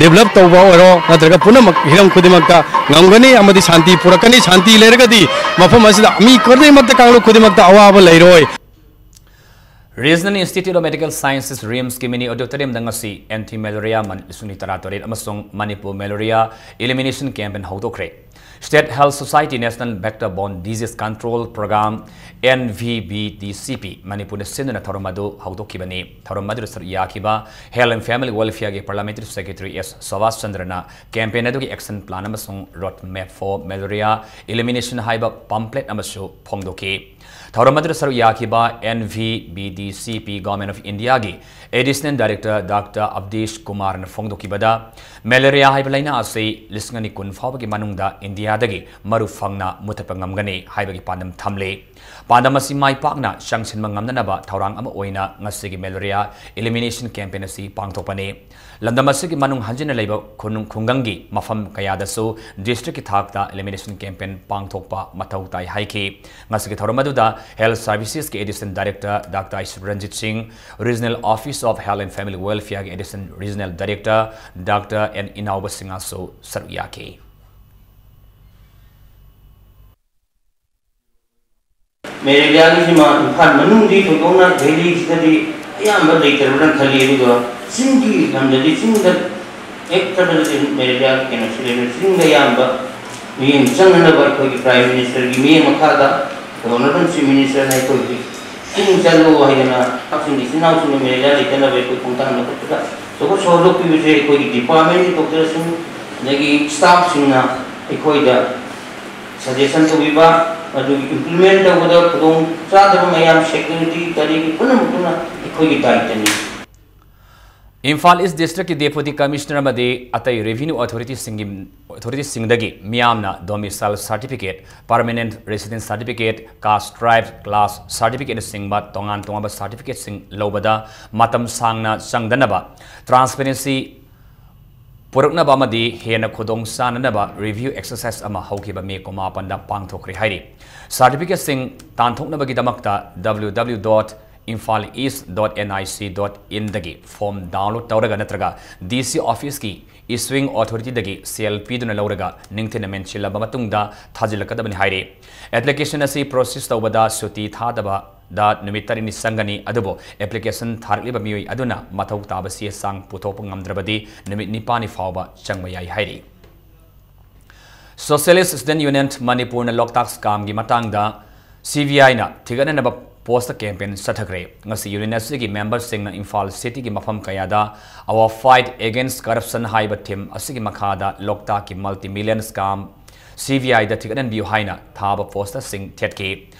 ꯗꯤꯕꯦꯂꯞ ꯇꯧꯕ ꯑꯣꯏꯔꯣ, ꯅꯠꯇ꯭ꯔꯒ ꯄꯨꯝꯅꯃꯛ ꯍꯤꯔꯝ ꯈꯨꯗꯤꯡꯃꯛꯇ ꯉꯝꯒꯅꯤ ꯑꯃꯗꯤ ꯁꯥꯟꯇꯤ ꯄꯨꯔꯛꯀꯅꯤ꯫ ꯁꯥꯟꯇꯤ ꯂꯩꯔꯒꯗꯤ ꯃꯐꯝ ꯑꯁꯤꯗ ꯃꯤ ꯈꯨꯗꯤꯡꯃꯛꯇ, ꯀꯥꯡꯂꯨꯞ ꯈꯨꯗꯤꯡꯃꯛꯇ ꯑꯋꯥꯕ ꯂꯩꯔꯣꯏ꯫ Regional Institute of Medical Sciences, ꯔꯤꯝꯁꯀꯤ ꯃꯤꯅꯤ ꯑꯣꯗꯤꯇꯣꯔꯤꯌꯝꯗ ꯉꯁꯤ ꯑꯦꯟꯇꯤ ꯃꯦꯂꯦꯔꯤꯌꯥ ꯃꯟ ꯂꯤꯁꯤꯡ ꯑꯅꯤ ꯇꯔꯥꯇꯔꯦꯠ ꯑꯃꯁꯨꯡ ꯃꯅꯤꯄꯨꯔ ꯃꯦꯂꯦꯔꯤꯌꯥ ꯏꯂꯤꯃꯤꯅꯦꯁꯟ ꯀꯦꯝꯄꯦꯟ ꯍꯧꯗꯣꯛꯈ꯭ꯔꯦ꯫ State Health Society National Vector Borne Disease Control Program, N V B D C P, ꯃꯅꯤꯄꯨꯔꯅ ꯁꯤꯟꯗꯨꯅ ꯊꯧꯔꯝ ꯑꯗꯨ ꯍꯧꯗꯣꯛꯈꯤꯕꯅꯤ꯫ ꯊꯧꯔꯝ ꯑꯗꯨꯗ ꯁꯔꯨꯛ ꯌꯥꯈꯤꯕ Health and Family Welfare ꯒꯤ Parliamentary Secretary S Subhash ꯆꯟꯗ꯭ꯔꯅ campaign ꯑꯗꯨꯒꯤ action plan ꯑꯃꯁꯨꯡ Road Map for Malaria Elimination ꯍꯥꯏꯕ ꯄꯝꯐ꯭ꯂꯦꯠ ꯑꯃꯁꯨ ꯐꯣꯡꯗꯣꯛꯈꯤ꯫ ꯊꯧꯔꯝ ꯑꯗꯨꯗ ꯁꯔꯨꯛ ꯌꯥꯈꯤꯕ N V B D C P, Government of India ꯒꯤ Additional Director Doctor Avdish Kumar ꯅ ꯐꯣꯡꯗꯣꯛꯈꯤꯕꯗ, ꯃꯦꯂꯦꯔꯤꯌꯥ ꯍꯥꯏꯕ ꯂꯥꯏꯅꯥ ꯑꯁꯤ ꯂꯤꯁꯤꯡ ꯑꯅꯤ ꯀꯨꯟ ꯐꯥꯎꯕꯒꯤ ꯃꯅꯨꯡꯗ ꯏꯟꯗꯤꯌꯥꯗꯒꯤ ꯃꯔꯨ ꯐꯪꯅ ꯃꯨꯊꯠꯄ ꯉꯝꯒꯅꯤ ꯍꯥꯏꯕꯒꯤ ꯄꯥꯟꯗꯝ ꯊꯝꯂꯤ꯫ ꯄꯥꯟꯗꯝ ꯑꯁꯤ ꯃꯥꯏ ꯄꯥꯛꯅ ꯆꯪꯁꯤꯟꯕ ꯉꯝꯅꯅꯕ ꯊꯧꯔꯥꯡ ꯑꯃ ꯑꯣꯏꯅ ꯉꯁꯤꯒꯤ ꯃꯦꯂꯦꯔꯤꯌꯥ ꯏꯂꯤꯃꯤꯅꯦꯁꯟ ꯀꯦꯝꯄꯦꯟ ꯑꯁꯤ ꯄꯥꯡꯊꯣꯛꯄꯅꯤ꯫ ꯂꯝꯗꯝ ꯑꯁꯤꯒꯤ ꯃꯅꯨꯡ ꯍꯟꯖꯤꯟꯅ ꯂꯩꯕ ꯈꯨꯅꯨꯡ-, ꯈꯨꯡꯒꯪꯒꯤ ꯃꯐꯝ ꯀꯌꯥꯗꯁꯨ ꯗꯤꯁꯇ꯭ꯔꯤꯛꯀꯤ ꯊꯥꯛꯇ ꯏꯂꯤꯃꯤꯅꯦꯁꯟ ꯀꯦꯝꯄꯦꯟ ꯄꯥꯡꯊꯣꯛꯄ ꯃꯊꯧ ꯇꯥꯏ ꯍꯥꯏꯈꯤ꯫ ꯉꯁꯤꯒꯤ ꯊꯧꯔꯝ ꯑꯗꯨꯗ Health Services ꯀꯤ Additional Director Doctor H Ranjit ꯁꯤꯡ, Regional Office of Health and Family Welfare ꯒꯤ Additional Regional Director Doctor N Inaoba ꯁꯤꯡꯍꯁꯨ ꯁꯔꯨꯛ ꯌꯥꯈꯤ꯫ ꯃꯦꯂꯦꯔꯤꯌꯥꯒꯤꯁꯤꯃ ꯏꯝꯐꯥꯜ ꯃꯅꯨꯡꯗꯤ ꯊꯣꯏꯗꯣꯛꯅ ꯚꯦꯂꯤꯁꯤꯗꯗꯤ ꯑꯌꯥꯝꯕ ꯂꯩꯇ꯭ꯔꯕ꯭ꯔꯥ ꯈꯜꯂꯤ꯫ ꯑꯗꯨꯒ ꯆꯤꯡꯒꯤ ꯂꯝꯗꯗꯤ, ꯆꯤꯡꯗ ꯍꯦꯛ ꯆꯠꯄꯗꯗꯤ ꯃꯦꯂꯦꯔꯤꯌꯥꯒꯤ ꯀꯩꯅꯣꯁꯤ ꯂꯩꯕꯅ, ꯆꯤꯡꯗ ꯑꯌꯥꯝꯕ ꯃꯤꯠꯌꯦꯡ ꯆꯪꯅꯅꯕ ꯑꯩꯈꯣꯏꯒꯤ Prime Ministerꯒꯤ ꯃꯤꯠꯌꯦꯡ ꯃꯈꯥꯗ ꯑꯩꯈꯣꯏ Honourable Chief Ministerꯅ ꯑꯩꯈꯣꯏꯒꯤ ꯆꯤꯡ ꯆꯠꯂꯨ ꯍꯥꯏꯗꯅ ꯍꯛꯆꯤꯡꯒꯤ ꯏꯆꯤꯟ ꯏꯅꯥꯎꯁꯤꯡꯅ ꯃꯦꯂꯦꯔꯤꯌꯥ ꯂꯩꯇꯅꯕ ꯑꯩꯈꯣꯏ ꯈꯣꯡꯊꯥꯡ ꯂꯧꯈꯠꯄꯗ ꯑꯆꯧꯕ ꯁꯣꯍꯣꯔ ꯄꯤꯕꯁꯦ ꯑꯩꯈꯣꯏꯒꯤ departmentꯀꯤ doctorꯁꯤꯡ ꯑꯗꯒꯤ staffꯁꯤꯡꯅ ꯑꯩꯈꯣꯏꯗ suggestion ꯇꯧꯕꯤꯕ, ꯑꯗꯨꯒꯤ implement ꯇꯧꯕꯗ ꯈꯨꯗꯣꯡ ꯆꯥꯗꯕ ꯃꯌꯥꯝ, security ꯀꯔꯤꯒꯤ ꯄꯨꯝꯅꯃꯛꯇꯨꯅ ꯑꯩꯈꯣꯏꯒꯤ ꯗꯥꯏꯇꯅꯤ꯫ ꯏꯝꯐꯥꯜ ꯏꯁ ꯗꯤꯁꯇ꯭ꯔꯤꯛꯀꯤ Deputy Commissioner ꯑꯃꯗꯤ ꯑꯇꯩ revenue authorityꯁꯤꯡꯒꯤ, authorityꯁꯤꯡꯗꯒꯤ ꯃꯤꯌꯥꯝꯅ domicile certificate, permanent residence certificate, caste tribe, class certificateꯅꯆꯤꯡꯕ ꯇꯣꯉꯥꯟ ꯇꯣꯉꯥꯟꯕ certificateꯁꯤꯡ ꯂꯧꯕꯗ ꯃꯇꯝ ꯁꯥꯡꯅ ꯆꯪꯗꯅꯕ transparency ꯄꯨꯔꯛꯅꯕ ꯑꯃꯗꯤ ꯍꯦꯟꯅ ꯈꯨꯗꯣꯡ ꯆꯥꯅꯅꯕ review exercise ꯑꯃ ꯍꯧꯈꯤꯕ ꯃꯦ ꯀꯨꯟꯃꯥꯄꯟꯗ ꯄꯥꯡꯊꯣꯛꯈ꯭ꯔꯦ ꯍꯥꯏꯔꯤ꯫ Certificateꯁꯤꯡ ꯇꯥꯟꯊꯣꯛꯅꯕꯒꯤꯗꯃꯛꯇ W W W dot imphal east dot N I C dot inꯗꯒꯤ form download ꯇꯧꯔꯒ ꯅꯠꯇ꯭ꯔꯒ D C officeꯀꯤ issuing authorityꯗꯒꯤ ꯁꯦꯜ ꯄꯤꯗꯨꯅ ꯂꯧꯔꯒ ꯅꯤꯡꯊꯤꯅ ꯃꯦꯟꯁꯤꯜꯂꯕ ꯃꯇꯨꯡꯗ ꯊꯥꯖꯤꯜꯂꯛꯀꯗꯕꯅꯤ ꯍꯥꯏꯔꯤ꯫ Application ꯑꯁꯤ process ꯇꯧꯕꯗ ꯁꯨꯇꯤ ꯊꯥꯗꯕꯗ ꯅꯨꯃꯤꯠ ꯇꯔꯦꯠꯅꯤ ꯆꯪꯒꯅꯤ, ꯑꯗꯨꯕꯨ application ꯊꯥꯔꯛꯂꯤꯕ ꯃꯤꯑꯣꯏ ꯑꯗꯨꯅ ꯃꯊꯧ ꯇꯥꯕ ꯆꯦ ꯆꯥꯡ ꯄꯨꯊꯣꯛꯄ ꯉꯝꯗ꯭ꯔꯕꯗꯤ ꯅꯨꯃꯤꯠ ꯅꯤꯄꯥꯟꯅꯤ ꯐꯥꯎꯕ ꯆꯪꯕ ꯌꯥꯏ ꯍꯥꯏꯔꯤ꯫ Socialist Student Union ꯃꯅꯤꯄꯨꯔꯅ ꯂꯣꯛꯇꯥꯛ scamꯒꯤ ꯃꯇꯥꯡꯗ C B Iꯅ ꯊꯤꯒꯠꯅꯅꯕ poster campaign ꯆꯠꯊꯈ꯭ꯔꯦ꯫ ꯉꯁꯤ union ꯑꯁꯤꯒꯤ memberꯁꯤꯡꯅ ꯏꯝꯐꯥꯜ cityꯒꯤ ꯃꯐꯝ ꯀꯌꯥꯗ Our Fight Against Corruption ꯍꯥꯏꯕ theme ꯑꯁꯤꯒꯤ ꯃꯈꯥꯗ ꯂꯣꯛꯇꯥꯛꯀꯤ multi-million scam C B Iꯗ ꯊꯤꯒꯠꯍꯟꯕꯤꯌꯨ ꯍꯥꯏꯅ ꯊꯥꯕ posterꯁꯤꯡ ꯊꯦꯠꯈꯤ꯫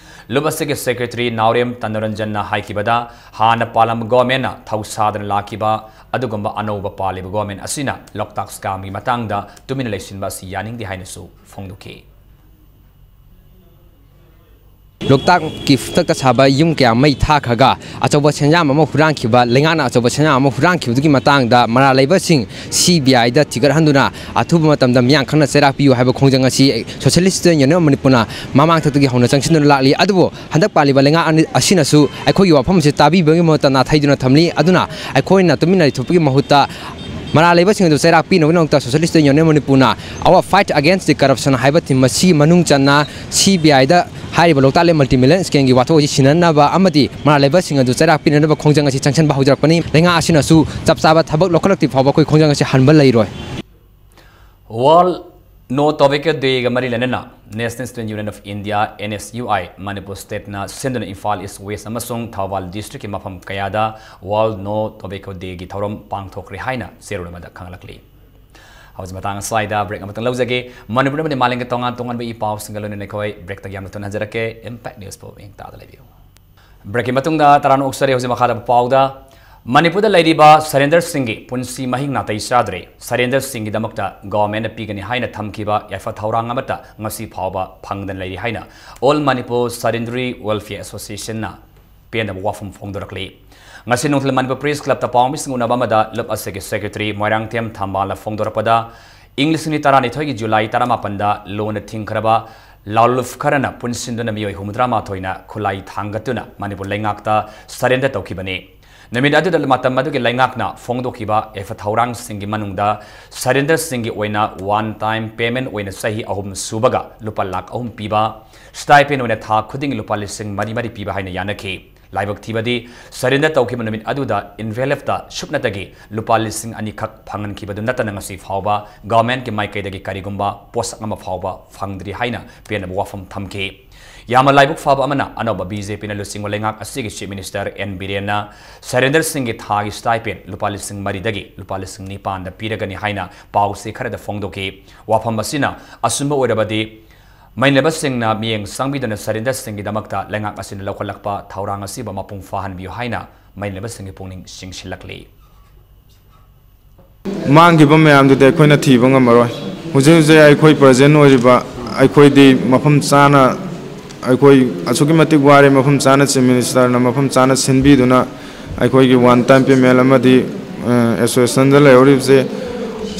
ꯂꯨꯞ ꯑꯁꯤꯒꯤ secretary ꯅꯥꯎꯔꯦꯝ ꯇꯅꯨꯔꯟꯖꯟꯅ ꯍꯥꯏꯈꯤꯕꯗ, ꯍꯥꯟꯅ ꯄꯥꯜꯂꯝꯕ governmentꯅ ꯊꯧꯁꯥꯗꯅ ꯂꯥꯛꯈꯤꯕ ꯑꯗꯨꯒꯨꯝꯕ ꯑꯅꯧꯕ ꯄꯥꯜꯂꯤꯕ government ꯑꯁꯤꯅ ꯂꯣꯛꯇꯥꯛ scamꯒꯤ ꯃꯇꯥꯡꯗ ꯇꯨꯃꯤꯟꯅ ꯂꯩꯁꯤꯟꯕ ꯑꯁꯤ ꯌꯥꯅꯤꯡꯗꯦ ꯍꯥꯏꯅꯁꯨ ꯐꯣꯡꯗꯣꯛꯈꯤ꯫ ꯂꯣꯛꯇꯥꯛꯀꯤ ꯐꯨꯇꯛꯇ ꯁꯥꯕ ꯌꯨꯝ ꯀꯌꯥ ꯃꯩ ꯊꯥꯈ꯭ꯔꯒ ꯑꯆꯧꯕ ꯁꯦꯟꯖꯥꯝ ꯑꯃ ꯍꯨꯔꯥꯟꯈꯤꯕ, ꯂꯩꯉꯥꯛꯅ ꯑꯆꯧꯕ ꯁꯦꯟꯖꯥꯝ ꯑꯃ ꯍꯨꯔꯥꯟꯈꯤꯕꯗꯨꯒꯤ ꯃꯇꯥꯡꯗ ꯃꯔꯥꯜ ꯂꯩꯕꯁꯤꯡ C B Iꯗ ꯊꯤꯒꯠꯍꯟꯗꯨꯅ ꯑꯊꯨꯕ ꯃꯇꯝꯗ ꯃꯤꯌꯥꯡ ꯈꯪꯅ ꯆꯩꯔꯥꯛ ꯄꯤꯌꯨ ꯍꯥꯏꯕ ꯈꯣꯡꯖꯪ ꯑꯁꯤ Socialist Student Union of ꯃꯅꯤꯄꯨꯔꯅ ꯃꯃꯥꯡꯊꯛꯇꯒꯤ ꯍꯧꯅ ꯆꯪꯁꯤꯟꯗꯨꯅ ꯂꯥꯛꯂꯤ꯫ ꯑꯗꯨꯕꯨ ꯍꯟꯗꯛ ꯄꯥꯜꯂꯤꯕ ꯂꯩꯉꯥꯛ ꯑꯅꯤ ꯑꯁꯤꯅꯁꯨ ꯑꯩꯈꯣꯏꯒꯤ ꯋꯥꯐꯝ ꯑꯁꯤ ꯇꯥꯕꯤꯕꯒꯤ ꯃꯍꯨꯠꯇ ꯅꯥꯊꯩꯗꯨꯅ ꯊꯝꯂꯤ꯫ ꯑꯗꯨꯅ ꯑꯩꯈꯣꯏꯅ ꯇꯨꯃꯤꯟꯅ ꯂꯩꯊꯣꯛꯄꯒꯤ ꯃꯍꯨꯠꯇ ꯃꯔꯥꯜ ꯂꯩꯕꯁꯤꯡ ꯑꯗꯨ ꯆꯩꯔꯥꯛ ꯄꯤꯅꯕꯒꯤꯗꯃꯛꯇ Socialist Student Union Manipurꯅ Our Fight Against the Corruption ꯍꯥꯏꯕ ꯊꯤꯝ ꯑꯁꯤ ꯃꯅꯨꯡ ꯆꯟꯅ ꯁꯤ ꯕꯤ ꯑꯥꯏꯗ ꯍꯥꯏꯔꯤꯕ ꯂꯣꯛꯇꯥꯛ ꯂꯦꯟ ꯃꯜꯇꯤ ꯃꯤꯂꯤꯌꯟ ꯁ꯭ꯀꯦꯝꯒꯤ ꯋꯥꯊꯣꯛ ꯑꯁꯤ ꯁꯤꯟꯅꯅꯕ ꯑꯃꯗꯤ ꯃꯔꯥꯜ ꯂꯩꯕꯁꯤꯡ ꯑꯗꯨ ꯆꯩꯔꯥꯛ ꯄꯤꯅꯅꯕ ꯈꯣꯡꯖꯪ ꯑꯁꯤ ꯆꯪꯁꯤꯟꯕ ꯍꯧꯖꯔꯛꯄꯅꯤ꯫ ꯂꯩꯉꯥꯛ ꯑꯁꯤꯅꯁꯨ ꯆꯞ ꯆꯥꯕ ꯊꯕꯛ ꯂꯧꯈꯠꯂꯛꯇ꯭ꯔꯤ ꯐꯥꯎꯕ ꯑꯩꯈꯣꯏ ꯈꯣꯡꯖꯪ ꯑꯁꯤ ꯍꯟꯕ ꯂꯩꯔꯣꯏ꯫ World No Tobacco Dayꯒ ꯃꯔꯤ ꯂꯩꯅꯅ National Student Union of India, N S U I, Manipur stateꯅ ꯁꯤꯟꯗꯨꯅ ꯏꯝꯐꯥꯜ East West ꯑꯃꯁꯨꯡ ꯊꯧꯕꯥꯜ districtꯀꯤ ꯃꯐꯝ ꯀꯌꯥꯗ World No Tobacco Dayꯒꯤ ꯊꯧꯔꯝ ꯄꯥꯡꯊꯣꯛꯈ꯭ꯔꯦ ꯍꯥꯏꯅ ꯆꯦꯔꯣꯜ ꯑꯃꯗ ꯈꯪꯂꯛꯂꯤ꯫ ꯍꯧꯖꯤꯛ ꯃꯇꯥꯡ ꯑꯁ꯭ꯋꯥꯏꯗ break ꯑꯃꯇꯪ ꯂꯧꯖꯒꯦ꯫ ꯃꯅꯤꯄꯨꯔꯗ ꯑꯃꯗꯤ ꯃꯥꯂꯦꯝꯒꯤ ꯇꯣꯉꯥꯟ ꯇꯣꯉꯥꯟꯕ ꯏ ꯄꯥꯎꯁꯤꯡꯒ ꯂꯣꯏꯅꯅ ꯑꯩꯈꯣꯏ breakꯇꯒꯤ ꯌꯥꯝꯅ ꯊꯨꯅ ꯍꯟꯖꯔꯛꯀꯦ꯫ Impact Newsꯄꯨ ꯃꯤꯠꯌꯦꯡ ꯇꯥꯗ ꯂꯩꯕꯤꯌꯨ꯫ Breakꯀꯤ ꯃꯇꯨꯡꯗ ꯇꯔꯥꯝꯅ ꯑꯣꯛꯆꯔꯤ꯫ ꯍꯧꯖꯤꯛ ꯃꯈꯥꯗ ꯄꯥꯎꯗ, ꯃꯅꯤꯄꯨꯔꯗ ꯂꯩꯔꯤꯕ surrenderꯁꯤꯡꯒꯤ ꯄꯨꯟꯁꯤ ꯃꯍꯤꯡ ꯅꯥꯇꯩ ꯆꯥꯗ꯭ꯔꯦ꯫ Surrenderꯁꯤꯡꯒꯤꯗꯃꯛꯇ governmentꯅ ꯄꯤꯒꯅꯤ ꯍꯥꯏꯅ ꯊꯝꯈꯤꯕ ꯌꯥꯏꯐ ꯊꯧꯔꯥꯡ ꯑꯃꯠꯇ ꯉꯁꯤ ꯐꯥꯎꯕ ꯐꯪꯗꯅ ꯂꯩꯔꯤ ꯍꯥꯏꯅ All Manipur Surrendery Welfare Associationꯅ ꯄꯦꯟꯗꯕ ꯋꯥꯐꯝ ꯐꯣꯡꯗꯣꯔꯛꯂꯤ꯫ ꯉꯁꯤ ꯅꯨꯡꯊꯤꯜ ꯃꯅꯤꯄꯨꯔ Press Clubꯇ ꯄꯥꯎꯃꯤꯁꯤꯡ ꯎꯅꯕ ꯑꯃꯗ ꯂꯨꯞ ꯑꯁꯤꯒꯤ secretary ꯃꯣꯏꯔꯥꯡꯊꯦꯝ ꯊꯝꯕꯥꯜꯅ ꯐꯣꯡꯗꯣꯔꯛꯄꯗ, ꯏꯪ ꯂꯤꯁꯤꯡ ꯑꯅꯤ ꯇꯔꯥꯅꯤꯊꯣꯏꯒꯤ ꯖꯨꯂꯥꯏ ꯇꯔꯥꯃꯥꯄꯟꯗ ꯂꯣꯅ ꯊꯤꯡꯈ꯭ꯔꯕ ꯂꯥꯂꯨꯞ ꯈꯔꯅ ꯄꯨꯟꯁꯤꯟꯗꯨꯅ ꯃꯤꯑꯣꯏ ꯍꯨꯝꯐꯨꯇꯔꯥꯃꯥꯊꯣꯏꯅ ꯈꯨꯠꯂꯥꯏ ꯊꯥꯡꯒꯠꯇꯨꯅ ꯃꯅꯤꯄꯨꯔ ꯂꯩꯉꯥꯛꯇ surrender ꯇꯧꯈꯤꯕꯅꯤ꯫ ꯅꯨꯃꯤꯠ ꯑꯗꯨꯗ ꯃꯇꯝ ꯑꯗꯨꯒꯤ ꯂꯩꯉꯥꯛꯅ ꯐꯣꯡꯗꯣꯛꯈꯤꯕ ꯌꯥꯏꯐ ꯊꯧꯔꯥꯡꯁꯤꯡꯒꯤ ꯃꯅꯨꯡꯗ surrenderꯁꯤꯡꯒꯤ ꯑꯣꯏꯅ one time payment ꯑꯣꯏꯅ ꯆꯍꯤ ꯑꯍꯨꯝ ꯁꯨꯕꯒ ꯂꯨꯄꯥ ꯂꯥꯈ ꯑꯍꯨꯝ ꯄꯤꯕ, stipend ꯑꯣꯏꯅ ꯊꯥ ꯈꯨꯗꯤꯡꯒꯤ ꯂꯨꯄꯥ ꯂꯤꯁꯤꯡ ꯃꯔꯤ ꯃꯔꯤ ꯄꯤꯕ ꯍꯥꯏꯅ ꯌꯥꯅꯈꯤ꯫ ꯂꯥꯏꯕꯛ ꯊꯤꯕꯗꯤ, surrender ꯇꯧꯈꯤꯕ ꯅꯨꯃꯤꯠ ꯑꯗꯨꯗ envelopeꯇ ꯁꯨꯞꯅꯇꯒꯤ ꯂꯨꯄꯥ ꯂꯤꯁꯤꯡ ꯑꯅꯤꯈꯛ ꯐꯪꯍꯟꯈꯤꯕꯗꯨ ꯅꯠꯇꯅ ꯉꯁꯤ ꯐꯥꯎꯕ governmentꯀꯤ ꯃꯥꯏꯀꯩꯗꯒꯤ ꯀꯔꯤꯒꯨꯝꯕ ꯄꯣꯠꯁꯛ ꯑꯃ ꯐꯥꯎꯕ ꯐꯪꯗ꯭ꯔꯤ ꯍꯥꯏꯅ ꯄꯦꯟꯗꯕ ꯋꯥꯐꯝ ꯊꯝꯈꯤ꯫ ꯌꯥꯝꯅ ꯂꯥꯏꯕꯛ ꯐꯕ ꯑꯃꯅ, ꯑꯅꯧꯕ BJPꯅ ꯂꯨꯆꯤꯡꯕ ꯂꯩꯉꯥꯛ ꯑꯁꯤꯒꯤ Chief Minister N ꯕꯤꯔꯦꯟꯅ surrenderꯁꯤꯡꯒꯤ ꯊꯥꯒꯤ stipend ꯂꯨꯄꯥ ꯂꯤꯁꯤꯡ ꯃꯔꯤꯗꯒꯤ ꯂꯨꯄꯥ ꯂꯤꯁꯤꯡ ꯅꯤꯄꯥꯟꯗ ꯄꯤꯔꯒꯅꯤ ꯍꯥꯏꯅ ꯄꯥꯎꯆꯦ ꯈꯔꯗ ꯐꯣꯡꯗꯣꯛꯈꯤ꯫ ꯋꯥꯐꯝ ꯑꯁꯤꯅ ꯑꯆꯨꯝꯕ ꯑꯣꯏꯔꯕꯗꯤ, ꯃꯩꯅꯕꯁꯤꯡꯅ ꯃꯤꯠꯌꯦꯡ ꯆꯪꯕꯤꯗꯨꯅ surrenderꯁꯤꯡꯒꯤꯗꯃꯛꯇ ꯂꯩꯉꯥꯛ ꯑꯁꯤꯅ ꯂꯧꯈꯠꯂꯛꯄ ꯊꯧꯔꯥꯡ ꯑꯁꯤꯕꯨ ꯃꯄꯨꯡ ꯐꯥꯍꯟꯕꯤꯌꯨ ꯍꯥꯏꯅ ꯃꯩꯅꯕꯁꯤꯡꯒꯤ ꯄꯨꯛꯅꯤꯡ ꯆꯤꯡꯁꯤꯜꯂꯛꯂꯤ꯫ ꯃꯥꯡꯈꯤꯕ ꯃꯌꯥꯝꯗꯨꯗꯤ ꯑꯩꯈꯣꯏꯅ ꯊꯤꯕ ꯉꯝꯃꯔꯣꯏ꯫ ꯍꯧꯖꯤꯛ ꯍꯧꯖꯤꯛ ꯑꯩꯈꯣꯏ present ꯑꯣꯏꯔꯤꯕ ꯑꯩꯈꯣꯏꯗꯤ ꯃꯐꯝ ꯆꯥꯅ, ꯑꯩꯈꯣꯏ ꯑꯁꯨꯛꯀꯤ ꯃꯇꯤꯛ ꯋꯥꯔꯦ, ꯃꯐꯝ ꯆꯥꯅ Chief Ministerꯅ ꯃꯐꯝ ꯆꯥꯅ ꯁꯤꯟꯕꯤꯗꯨꯅ ꯑꯩꯈꯣꯏꯒꯤ one time payment ꯑꯃꯗꯤ, ꯑ, associationꯗ ꯂꯩꯍꯧꯔꯤꯕꯁꯦ,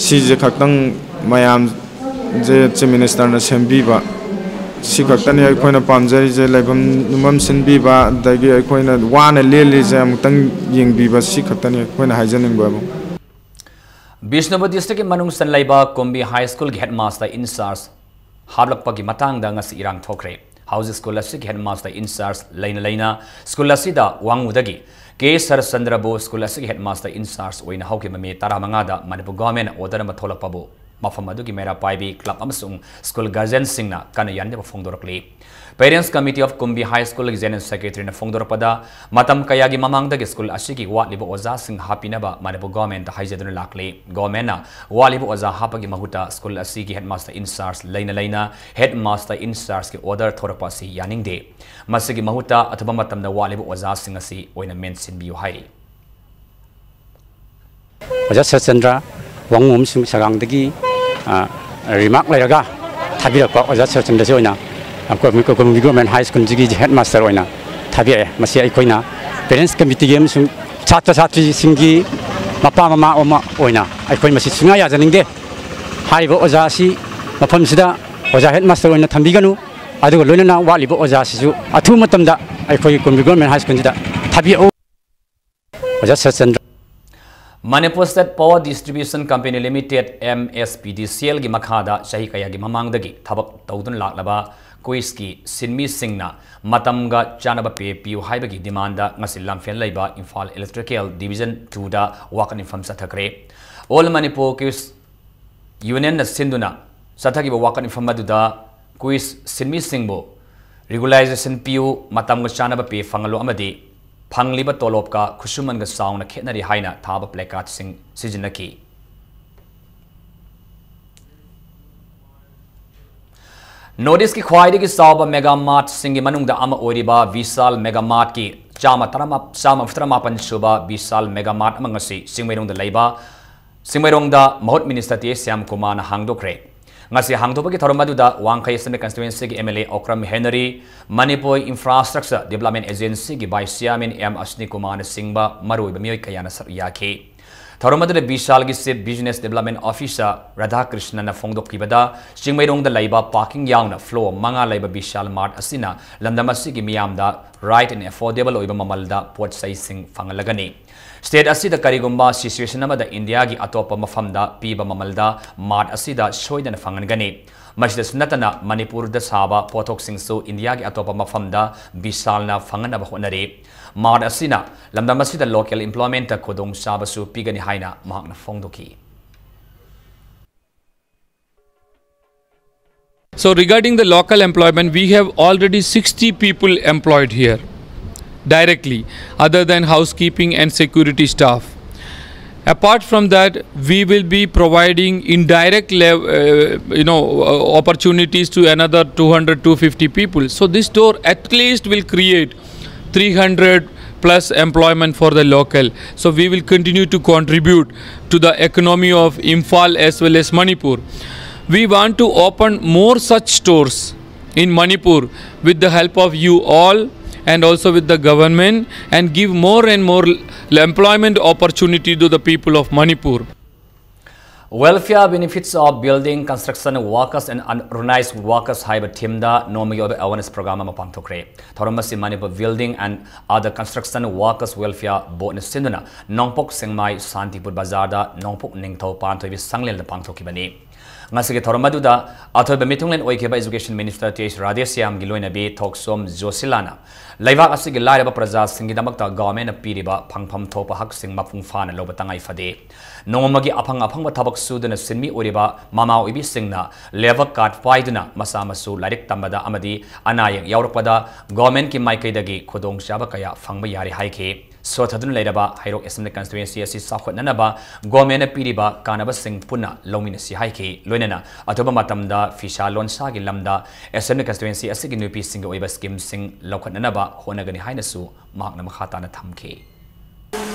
ꯁꯤꯁꯦ ꯈꯛꯇꯪ ꯃꯌꯥꯝꯁꯦ Chief Ministerꯅ ꯁꯦꯝꯕꯤꯕ, ꯁꯤ ꯈꯛꯇꯅꯤ ꯑꯩꯈꯣꯏꯅ ꯄꯥꯝꯖꯔꯤꯁꯦ꯫ ꯂꯩꯐꯝ ꯌꯨꯝꯐꯝ ꯁꯤꯟꯕꯤꯕ, ꯑꯗꯒꯤ ꯑꯩꯈꯣꯏꯅ ꯋꯥꯅ ꯂꯦꯜꯂꯤꯁꯦ ꯑꯃꯨꯛꯇꯪ ꯌꯦꯡꯕꯤꯕ, ꯁꯤ ꯈꯛꯇꯅꯤ ꯑꯩꯈꯣꯏꯅ ꯍꯥꯏꯖꯅꯤꯡꯕꯕꯨ꯫ ꯕꯤꯁꯅꯨꯄꯨꯔ ꯗꯤꯁꯇ꯭ꯔꯤꯛꯀꯤ ꯃꯅꯨꯡ ꯆꯟ ꯂꯩꯕ ꯀꯨꯝꯕꯤ ꯍꯥꯏ ꯁ꯭ꯀꯨꯜꯒꯤ ꯍꯦꯗꯃꯥꯁꯇꯔ ꯏꯟꯆꯥꯔꯖ ꯍꯥꯞꯂꯛꯄꯒꯤ ꯃꯇꯥꯡꯗ ꯉꯁꯤ ꯏꯔꯥꯡ ꯊꯣꯛꯈ꯭ꯔꯦ꯫ ꯍꯧꯖꯤꯛ ꯁ꯭ꯀꯨꯜ ꯑꯁꯤꯒꯤ ꯍꯦꯗꯃꯥꯁꯇꯔ ꯏꯟꯆꯥꯔꯖ ꯂꯩꯅ ꯂꯩꯅ ꯁ꯭ꯀꯨꯜ ꯑꯁꯤꯗ ꯋꯥꯉꯨꯗꯒꯤ ꯀꯦ ꯁꯔꯠꯆꯟꯗ꯭ꯔꯕꯨ ꯁ꯭ꯀꯨꯜ ꯑꯁꯤꯒꯤ ꯍꯦꯗꯃꯥꯁꯇꯔ ꯏꯟꯆꯥꯔꯖ ꯑꯣꯏꯅ ꯍꯧꯈꯤꯕ ꯃꯦ ꯇꯔꯥꯃꯉꯥꯗ ꯃꯅꯤꯄꯨꯔ ꯒꯣꯔꯃꯦꯟꯅ ꯑꯣꯔꯗꯔ ꯑꯃ ꯊꯣꯛꯂꯛꯄꯕꯨ ꯃꯐꯝ ꯑꯗꯨꯒꯤ ꯃꯩꯔꯥ ꯄꯥꯏꯕꯤ ꯀ꯭ꯂꯕ ꯑꯃꯁꯨꯡ ꯁ꯭ꯀꯨꯜ ꯒꯥꯔꯖꯤꯌꯟꯁꯤꯡꯅ ꯀꯟꯅ ꯌꯥꯅꯤꯡꯗꯕ ꯐꯣꯡꯗꯣꯔꯛꯂꯤ꯫ Parents Committee of ꯀꯨꯝꯕꯤ ꯍꯥꯏ ꯁ꯭ꯀꯨꯜꯒꯤ ꯖꯦꯅꯔꯦꯜ ꯁꯦꯀ꯭ꯔꯦꯇꯔꯤꯅ ꯐꯣꯡꯗꯣꯔꯛꯄꯗ, ꯃꯇꯝ ꯀꯌꯥꯒꯤ ꯃꯃꯥꯡꯗꯒꯤ ꯁ꯭ꯀꯨꯜ ꯑꯁꯤꯒꯤ ꯋꯥꯠꯂꯤꯕ ꯑꯣꯖꯥꯁꯤꯡ ꯍꯥꯞꯄꯤꯅꯕ ꯃꯅꯤꯄꯨꯔ ꯒꯣꯔꯃꯦꯟꯗ ꯍꯥꯏꯖꯗꯨꯅ ꯂꯥꯛꯂꯤ꯫ ꯒꯣꯔꯃꯦꯟꯅ ꯋꯥꯠꯂꯤꯕ ꯑꯣꯖꯥ ꯍꯥꯞꯄꯒꯤ ꯃꯍꯨꯠꯇ ꯁ꯭ꯀꯨꯜ ꯑꯁꯤꯒꯤ ꯍꯦꯗꯃꯥꯁꯇꯔ ꯏꯟꯆꯥꯔꯖ ꯂꯩꯅ ꯂꯩꯅ ꯍꯦꯗꯃꯥꯁꯇꯔ ꯏꯟꯆꯥꯔꯖꯀꯤ ꯑꯣꯔꯗꯔ ꯊꯣꯔꯛꯄ ꯑꯁꯤ ꯌꯥꯅꯤꯡꯗꯦ꯫ ꯃꯁꯤꯒꯤ ꯃꯍꯨꯠꯇ ꯑꯊꯨꯕ ꯃꯇꯝꯗ ꯋꯥꯠꯂꯤꯕ ꯑꯣꯖꯥꯁꯤꯡ ꯑꯁꯤ ꯑꯣꯏꯅ ꯃꯦꯟꯁꯤꯟꯕꯤꯌꯨ ꯍꯥꯏꯔꯤ꯫ ꯑꯣꯖꯥ ꯁꯔꯠꯆꯟꯗ꯭ꯔ ꯋꯥꯉꯨ ꯑꯃꯁꯨꯡ ꯁꯒꯥꯡꯗꯒꯤ, ꯑ, ꯔꯤꯃꯥꯔꯛ ꯂꯩꯔꯒ ꯊꯥꯕꯤꯔꯛꯄ ꯑꯣꯖꯥ ꯁꯔꯠꯆꯟꯗ꯭ꯔꯁꯤ ꯑꯣꯏꯅ, ꯑ, ꯀꯣ-, ꯀꯣ-, ꯀꯣꯅꯨꯡꯒꯤ ꯒꯣꯔꯃꯦꯟ ꯍꯥꯏ ꯁ꯭ꯀꯨꯜꯁꯤꯒꯤ ꯍꯦꯗ ꯃꯥꯁꯇꯔ ꯑꯣꯏꯅ ꯊꯥꯕꯤꯔꯛꯑꯦ꯫ ꯃꯁꯤ ꯑꯩꯈꯣꯏꯅ ꯄꯦꯔꯦꯟꯁ ꯀꯃꯤꯇꯤꯒꯤ ꯑꯃꯁꯨꯡ ꯁꯥꯇ꯭ꯔ ꯁꯥꯇ꯭ꯔꯤꯁꯤꯡꯒꯤ ꯃꯄꯥ ꯃꯃꯥ ꯑꯃ ꯑꯣꯏꯅ ꯑꯩꯈꯣꯏ ꯃꯁꯤ ꯁꯨꯡꯌꯥ ꯌꯥꯖꯅꯤꯡꯗꯦ꯫ ꯍꯥꯏꯔꯤꯕ ꯑꯣꯖꯥ ꯑꯁꯤ ꯃꯐꯝꯁꯤꯗ ꯑꯣꯖꯥ ꯍꯦꯗ ꯃꯥꯁꯇꯔ ꯑꯣꯏꯅ ꯊꯝꯕꯤꯒꯅꯨ, ꯑꯗꯨꯒ ꯂꯣꯏꯅꯅ ꯋꯥꯠꯂꯤꯕ ꯑꯣꯖꯥꯁꯤꯁꯨ ꯑꯊꯨꯕ ꯃꯇꯝꯗ ꯑꯩꯈꯣꯏꯒꯤ ꯀꯣꯅꯨꯡꯒꯤ ꯒꯣꯔꯃꯦꯟ ꯍꯥꯏ ꯁ꯭ꯀꯨꯜꯁꯤꯗ ꯊꯥꯕꯤꯔꯛꯎ꯫ ꯑꯣꯖꯥ Saratchandra. Manipur State Power Distribution Company Limited, M S P D C L ꯒꯤ ꯃꯈꯥꯗ ꯆꯍꯤ ꯀꯌꯥꯒꯤ ꯃꯃꯥꯡꯗꯒꯤ ꯊꯕꯛ ꯇꯧꯗꯨꯅ ꯂꯥꯛꯂꯕ ꯀꯨꯏꯁꯀꯤ ꯁꯤꯟꯃꯤꯁꯤꯡꯅ ꯃꯇꯝꯒ ꯆꯥꯅꯕ ꯄꯦ ꯄꯤꯌꯨ ꯍꯥꯏꯕꯒꯤ ꯗꯤꯃꯥꯟꯗ ꯉꯁꯤ ꯂꯝꯐꯦꯜ ꯂꯩꯕ ꯏꯝꯐꯥꯜ ꯏꯂꯦꯛꯇ꯭ꯔꯤꯀꯦꯜ ꯗꯤꯕꯤꯖꯟ ꯇꯨꯗ ꯋꯥꯀꯠ ꯃꯤꯐꯝ ꯆꯠꯊꯈ꯭ꯔꯦ꯫ All Manipur ꯀꯨꯏꯁ ꯌꯨꯅꯤꯌꯟꯅ ꯁꯤꯟꯗꯨꯅ ꯆꯠꯊꯈꯤꯕ ꯋꯥꯀꯠ ꯃꯤꯐꯝ ꯑꯗꯨꯗ ꯀꯨꯏꯁ ꯁꯤꯟꯃꯤꯁꯤꯡꯕꯨ ꯔꯤꯒꯨꯂꯥꯏꯖꯦꯁꯟ ꯄꯤꯌꯨ, ꯃꯇꯝꯒ ꯆꯥꯅꯕ ꯄꯦ ꯐꯪꯍꯜꯂꯨ ꯑꯃꯗꯤ ꯐꯪꯂꯤꯕ ꯇꯣꯂꯣꯞꯀ ꯈꯨꯠꯁꯨꯃꯟꯒ ꯆꯥꯎꯅ ꯈꯦꯠꯅꯔꯤ ꯍꯥꯏꯅ ꯊꯥꯕ ꯄ꯭ꯂꯦꯀꯥꯔꯗꯁꯤꯡ ꯁꯤꯖꯤꯟꯅꯈꯤ꯫ ꯅꯣꯔꯠ ꯏꯁꯀꯤ ꯈ꯭ꯋꯥꯏꯗꯒꯤ ꯆꯥꯎꯕ ꯃꯦꯒꯥ ꯃꯥꯔꯠꯁꯤꯡꯒꯤ ꯃꯅꯨꯡꯗ ꯑꯃ ꯑꯣꯏꯔꯤꯕ ꯕꯤꯁꯥꯜ ꯃꯦꯒꯥ ꯃꯥꯔꯠꯀꯤ ꯆꯥꯝꯃ ꯇꯔꯥꯃꯥꯄꯟ ꯁꯨꯕ ꯕꯤꯁꯥꯜ ꯃꯦꯒꯥ ꯃꯥꯔꯠ ꯑꯃ ꯉꯁꯤ ꯆꯤꯡꯃꯩꯔꯣꯡꯗ ꯂꯩꯕ ꯆꯤꯡꯃꯩꯔꯣꯡꯗ ꯃꯍꯨꯠ ꯃꯤꯅꯤꯁꯇꯔ ꯇꯤ ꯑꯦꯁ ꯁ꯭ꯌꯥꯝ ꯀꯨꯃꯥꯔꯅ ꯍꯥꯡꯗꯣꯛꯈ꯭ꯔꯦ꯫ ꯉꯁꯤ ꯍꯥꯡꯗꯣꯛꯄꯒꯤ ꯊꯧꯔꯝ ꯑꯗꯨꯗ ꯋꯥꯡꯈꯩ ꯑꯦꯁꯦꯝꯕ꯭ꯂꯤ ꯀꯟꯁꯇꯤꯇ꯭ꯋꯦꯟꯁꯤꯒꯤ M L A Okram Henry, Manipur infrastructure development ꯑꯦꯖꯦꯟꯁꯤꯒꯤ ꯚꯥꯏꯁ ꯆꯤꯌꯥꯔꯃꯦꯟ ꯑꯦꯝ ꯑꯁꯅꯤ ꯀꯨꯃꯥꯔꯅꯆꯤꯡꯕ ꯃꯔꯨꯑꯣꯏꯕ ꯃꯤꯑꯣꯏ ꯀꯌꯥꯅ ꯁꯔꯨꯛ ꯌꯥꯈꯤ꯫ ꯊꯧꯔꯝ ꯑꯗꯨꯗ ꯕꯤꯁꯥꯜꯒꯤ ꯆꯤꯐ ꯕꯤꯖꯤꯅꯦꯁ ꯗꯤꯕ꯭ꯂꯞꯃꯦꯟ ꯑꯣꯐꯤꯁꯥꯔ ꯔꯥꯙꯥꯀ꯭ꯔꯤꯁꯅꯟꯅ ꯐꯣꯡꯗꯣꯛꯈꯤꯕꯗ, ꯆꯤꯡꯃꯩꯔꯣꯡꯗ ꯂꯩꯕ ꯄꯥꯔꯀꯤꯡ ꯌꯥꯎꯅ ꯐ꯭ꯂꯣꯔ ꯃꯉꯥ ꯂꯩꯕ ꯕꯤꯁꯥꯜ ꯃꯥꯔꯠ ꯑꯁꯤꯅ ꯂꯝꯗꯝ ꯑꯁꯤꯒꯤ ꯃꯤꯌꯥꯝꯗ ꯔꯥꯏꯠ ꯑꯦꯟ ꯑꯦꯐꯣꯔꯗꯦꯕꯜ ꯑꯣꯏꯕ ꯃꯃꯜꯗ ꯄꯣꯠ ꯆꯩꯁꯤꯡ ꯐꯪꯍꯜꯂꯒꯅꯤ꯫ State ꯑꯁꯤꯗ ꯀꯔꯤꯒꯨꯝꯕ situation ꯑꯃꯗ ꯏꯟꯗꯤꯌꯥꯒꯤ ꯑꯇꯣꯞꯄ ꯃꯐꯝꯗ ꯄꯤꯕ ꯃꯃꯜꯗ mart ꯑꯁꯤꯗ ꯁꯣꯏꯗꯅ ꯐꯪꯍꯟꯒꯅꯤ꯫ ꯃꯁꯤꯗꯁꯨ ꯅꯠꯇꯅ ꯃꯅꯤꯄꯨꯔꯗ ꯁꯥꯕ ꯄꯣꯠꯊꯣꯛꯁꯤꯡꯁꯨ ꯏꯟꯗꯤꯌꯥꯒꯤ ꯑꯇꯣꯞꯄ ꯃꯐꯝꯗ ꯕꯤꯁꯥꯜꯅ ꯐꯪꯍꯟꯅꯕ ꯍꯣꯠꯅꯔꯤ꯫ Mart ꯑꯁꯤꯅ ꯂꯝꯗꯝ ꯑꯁꯤꯗ local employmentꯇ ꯈꯨꯗꯣꯡꯆꯥꯕꯁꯨ ꯄꯤꯒꯅꯤ ꯍꯥꯏꯅ ꯃꯍꯥꯛꯅ ꯐꯣꯡꯗꯣꯛꯈꯤ꯫ So regarding the local employment, we have already sixty people employed here directly, other than housekeeping and security staff. Apart from that, we will be providing indirect lev- uh, you know uh, opportunities to another two hundred, two fifty people. So this store at least will create three hundred plus employment for the local. So we will continue to contribute to the economy of Imphal as well as Manipur. We want to open more such stores in Manipur with the help of you all and also with the government, and give more and more employment opportunity to the people of Manipur. Welfare benefits of building construction workers and unorganized workers ꯍꯥꯏꯕ themeꯗ ꯅꯣꯡꯃꯒꯤ ꯑꯣꯏꯕ awareness program ꯑꯃ ꯄꯥꯡꯊꯣꯛꯈ꯭ꯔꯦ꯫ ꯊꯧꯔꯝ ꯑꯁꯤ Manipur Building and Other Construction Workers Welfare Boardꯅ ꯁꯤꯟꯗꯨꯅ ꯅꯣꯡꯄꯣꯛ ꯁꯦꯛꯃꯥꯏ ꯁꯥꯟꯇꯤꯄꯨꯔ ꯕꯖꯥꯔꯗ ꯅꯣꯡꯄꯣꯛ ꯅꯤꯡꯊꯧ ꯄꯥꯟꯊꯣꯏꯕꯤ ꯁꯪꯂꯦꯟꯗ ꯄꯥꯡꯊꯣꯛꯈꯤꯕꯅꯤ꯫ ꯉꯁꯤꯒꯤ ꯊꯧꯔꯝ ꯑꯗꯨꯗ ꯑꯊꯣꯏꯕ ꯃꯤꯊꯨꯡꯂꯦꯟ ꯑꯣꯏꯈꯤꯕ Education Minister ꯇꯦꯖ ꯔꯥꯙꯦꯁ꯭ꯌꯥꯝꯒꯤ ꯂꯣꯏꯅꯕꯤ ꯊꯣꯛꯆꯣꯝ ꯖꯣꯁꯤꯂꯥꯅ ꯂꯩꯕꯥꯛ ꯑꯁꯤꯒꯤ ꯂꯥꯏꯔꯕ ꯄ꯭ꯔꯖꯥꯁꯤꯡꯒꯤꯗꯃꯛꯇ governmentꯅ ꯄꯤꯔꯤꯕ ꯐꯪꯐꯝ ꯊꯣꯛꯄ ꯍꯛꯁꯤꯡ ꯃꯄꯨꯡ ꯐꯥꯅ ꯂꯧꯕ ꯇꯉꯥꯏ ꯐꯗꯦ꯫ ꯅꯣꯡꯃꯒꯤ ꯑꯐꯪ ꯑꯐꯪꯕ ꯊꯕꯛ ꯁꯨꯗꯨꯅ ꯁꯤꯟꯃꯤ ꯑꯣꯏꯔꯤꯕ ꯃꯃꯥ ꯑꯣꯏꯕꯤꯁꯤꯡꯅ labour card ꯄꯥꯏꯗꯨꯅ ꯃꯆꯥ ꯃꯁꯨ ꯂꯥꯏꯔꯤꯛ ꯇꯝꯕꯗ ꯑꯃꯗꯤ ꯑꯅꯥ ꯑꯌꯦꯛ ꯌꯥꯎꯔꯛꯄꯗ governmentꯀꯤ ꯃꯥꯏꯀꯩꯗꯒꯤ ꯈꯨꯗꯣꯡꯆꯥꯕ ꯀꯌꯥ ꯐꯪꯕ ꯌꯥꯔꯦ ꯍꯥꯏꯈꯤ꯫ ꯁꯣꯠꯊꯗꯨꯅ ꯂꯩꯔꯕ ꯍꯩꯔꯣꯛ Assembly Constituency ꯑꯁꯤ ꯆꯥꯎꯈꯠꯅꯅꯕ governmentꯅ ꯄꯤꯔꯤꯕ ꯀꯥꯟꯅꯕꯁꯤꯡ ꯄꯨꯟꯅ ꯂꯧꯃꯤꯟꯅꯁꯤ ꯍꯥꯏꯈꯤ꯫ ꯂꯣꯏꯅꯅ ꯑꯊꯨꯕ ꯃꯇꯝꯗ ꯐꯤꯁꯥ ꯂꯣꯟꯁꯥꯒꯤ ꯂꯝꯗ Assembly Constituency ꯑꯁꯤꯒꯤ ꯅꯨꯄꯤꯁꯤꯡꯒꯤ ꯑꯣꯏꯕ schemeꯁꯤꯡ ꯂꯧꯈꯠꯅꯅꯕ ꯍꯣꯠꯅꯒꯅꯤ ꯍꯥꯏꯅꯁꯨ ꯃꯍꯥꯛꯅ ꯃꯈꯥ ꯇꯥꯅ ꯊꯝꯈꯤ꯫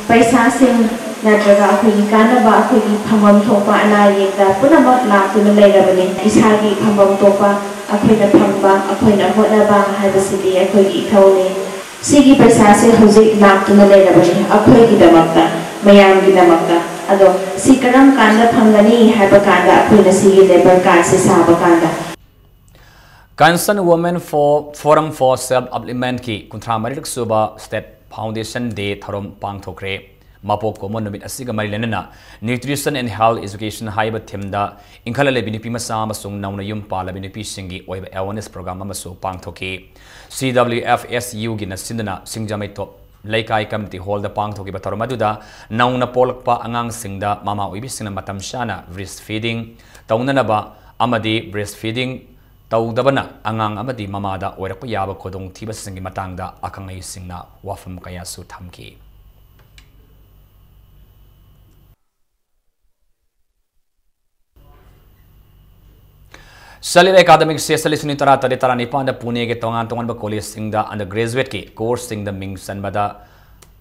ꯄꯩꯁꯥꯁꯤꯡ ꯅꯠꯇ꯭ꯔꯒ ꯑꯩꯈꯣꯏꯒꯤ ꯀꯥꯟꯅꯕ, ꯑꯩꯈꯣꯏꯒꯤ ꯐꯪꯐꯝ ꯊꯣꯛꯄ ꯑꯅꯥ ꯑꯌꯦꯛꯇ ꯄꯨꯝꯅꯃꯛ ꯂꯥꯛꯇꯨꯅ ꯂꯩꯔꯕꯅꯤ꯫ ꯏꯁꯥꯒꯤ ꯐꯪꯐꯝ ꯊꯣꯛꯄ ꯑꯩꯈꯣꯏꯅ ꯐꯪꯕ, ꯑꯩꯈꯣꯏꯅ ꯍꯣꯠꯅꯕ ꯍꯥꯏꯕꯁꯤꯗꯤ ꯑꯩꯈꯣꯏꯒꯤ ꯏꯊꯧꯅꯤ꯫ ꯁꯤꯒꯤ ꯄꯩꯁꯥꯁꯦ ꯍꯧꯖꯤꯛ ꯂꯥꯛꯇꯨꯅ ꯂꯩꯔꯕꯅꯤ ꯑꯩꯈꯣꯏꯒꯤꯗꯃꯛꯇ, ꯃꯌꯥꯝꯒꯤꯗꯃꯛꯇ꯫ ꯑꯗꯣ ꯁꯤ ꯀꯔꯝ ꯀꯥꯟꯗ ꯐꯪꯒꯅꯤ ꯍꯥꯏꯕ ꯀꯥꯟꯗ ꯑꯩꯈꯣꯏꯅ ꯁꯤꯒꯤ labour cardꯁꯦ ꯁꯥꯕ ꯀꯥꯟꯗ꯫ Concerned Women for Forum for Self Upliftmentꯀꯤ ꯀꯨꯟꯊ꯭ꯔꯥ ꯃꯔꯤꯔꯛ ꯁꯨꯕ State Foundation Day ꯊꯧꯔꯝ ꯄꯥꯡꯊꯣꯛꯈ꯭ꯔꯦ꯫ ꯃꯄꯣꯛ ꯀꯨꯝꯑꯣꯟ ꯅꯨꯃꯤꯠ ꯑꯁꯤꯒ ꯃꯔꯤ ꯂꯩꯅꯅ Nutrition and Health Education ꯍꯥꯏꯕ themeꯗ ꯏꯟꯈꯠꯂꯛꯂꯤꯕꯤ ꯅꯨꯄꯤ ꯃꯆꯥ ꯑꯃꯁꯨꯡ ꯅꯧꯅ ꯌꯨꯝ ꯄꯥꯜꯂꯕꯤ ꯅꯨꯄꯤꯁꯤꯡꯒꯤ ꯑꯣꯏꯕ awareness program ꯑꯃꯁꯨ ꯄꯥꯡꯊꯣꯛꯈꯤ꯫ C W F S Uꯒꯤꯅ ꯁꯤꯟꯗꯨꯅ ꯁꯤꯡꯖꯃꯩ ꯇꯣꯞ ꯂꯩꯀꯥꯏ community hallꯗ ꯄꯥꯡꯊꯣꯛꯈꯤꯕ ꯊꯧꯔꯝ ꯑꯗꯨꯗ ꯅꯧꯅ ꯄꯣꯛꯂꯛꯄ ꯑꯉꯥꯡꯁꯤꯡꯗ ꯃꯃꯥ ꯑꯣꯏꯕꯤꯁꯤꯡꯅ ꯃꯇꯝ ꯆꯥꯅ breastfeeding ꯇꯧꯅꯅꯕ ꯑꯃꯗꯤ breastfeeding ꯇꯧꯗꯕꯅ ꯑꯉꯥꯡ ꯑꯃꯗꯤ ꯃꯃꯥꯗ ꯑꯣꯏꯔꯛꯄ ꯌꯥꯕ ꯈꯨꯗꯣꯡꯊꯤꯕꯁꯤꯡꯒꯤ ꯃꯇꯥꯡꯗ ꯑꯈꯪ ꯑꯍꯩꯁꯤꯡꯅ ꯋꯥꯐꯝ ꯀꯌꯥꯁꯨ ꯊꯝꯈꯤ꯫ ꯆꯠꯂꯤꯕ academic session ꯂꯤꯁꯤꯡ ꯑꯅꯤ ꯇꯔꯥꯇꯔꯦꯠ ꯇꯔꯥꯅꯤꯄꯥꯟꯗ ꯄꯨꯅꯦꯒꯤ ꯇꯣꯉꯥꯟ ꯇꯣꯉꯥꯟꯕ collegeꯁꯤꯡꯗ undergraduateꯀꯤ courseꯁꯤꯡꯗ ꯃꯤꯡ ꯆꯟꯕꯗ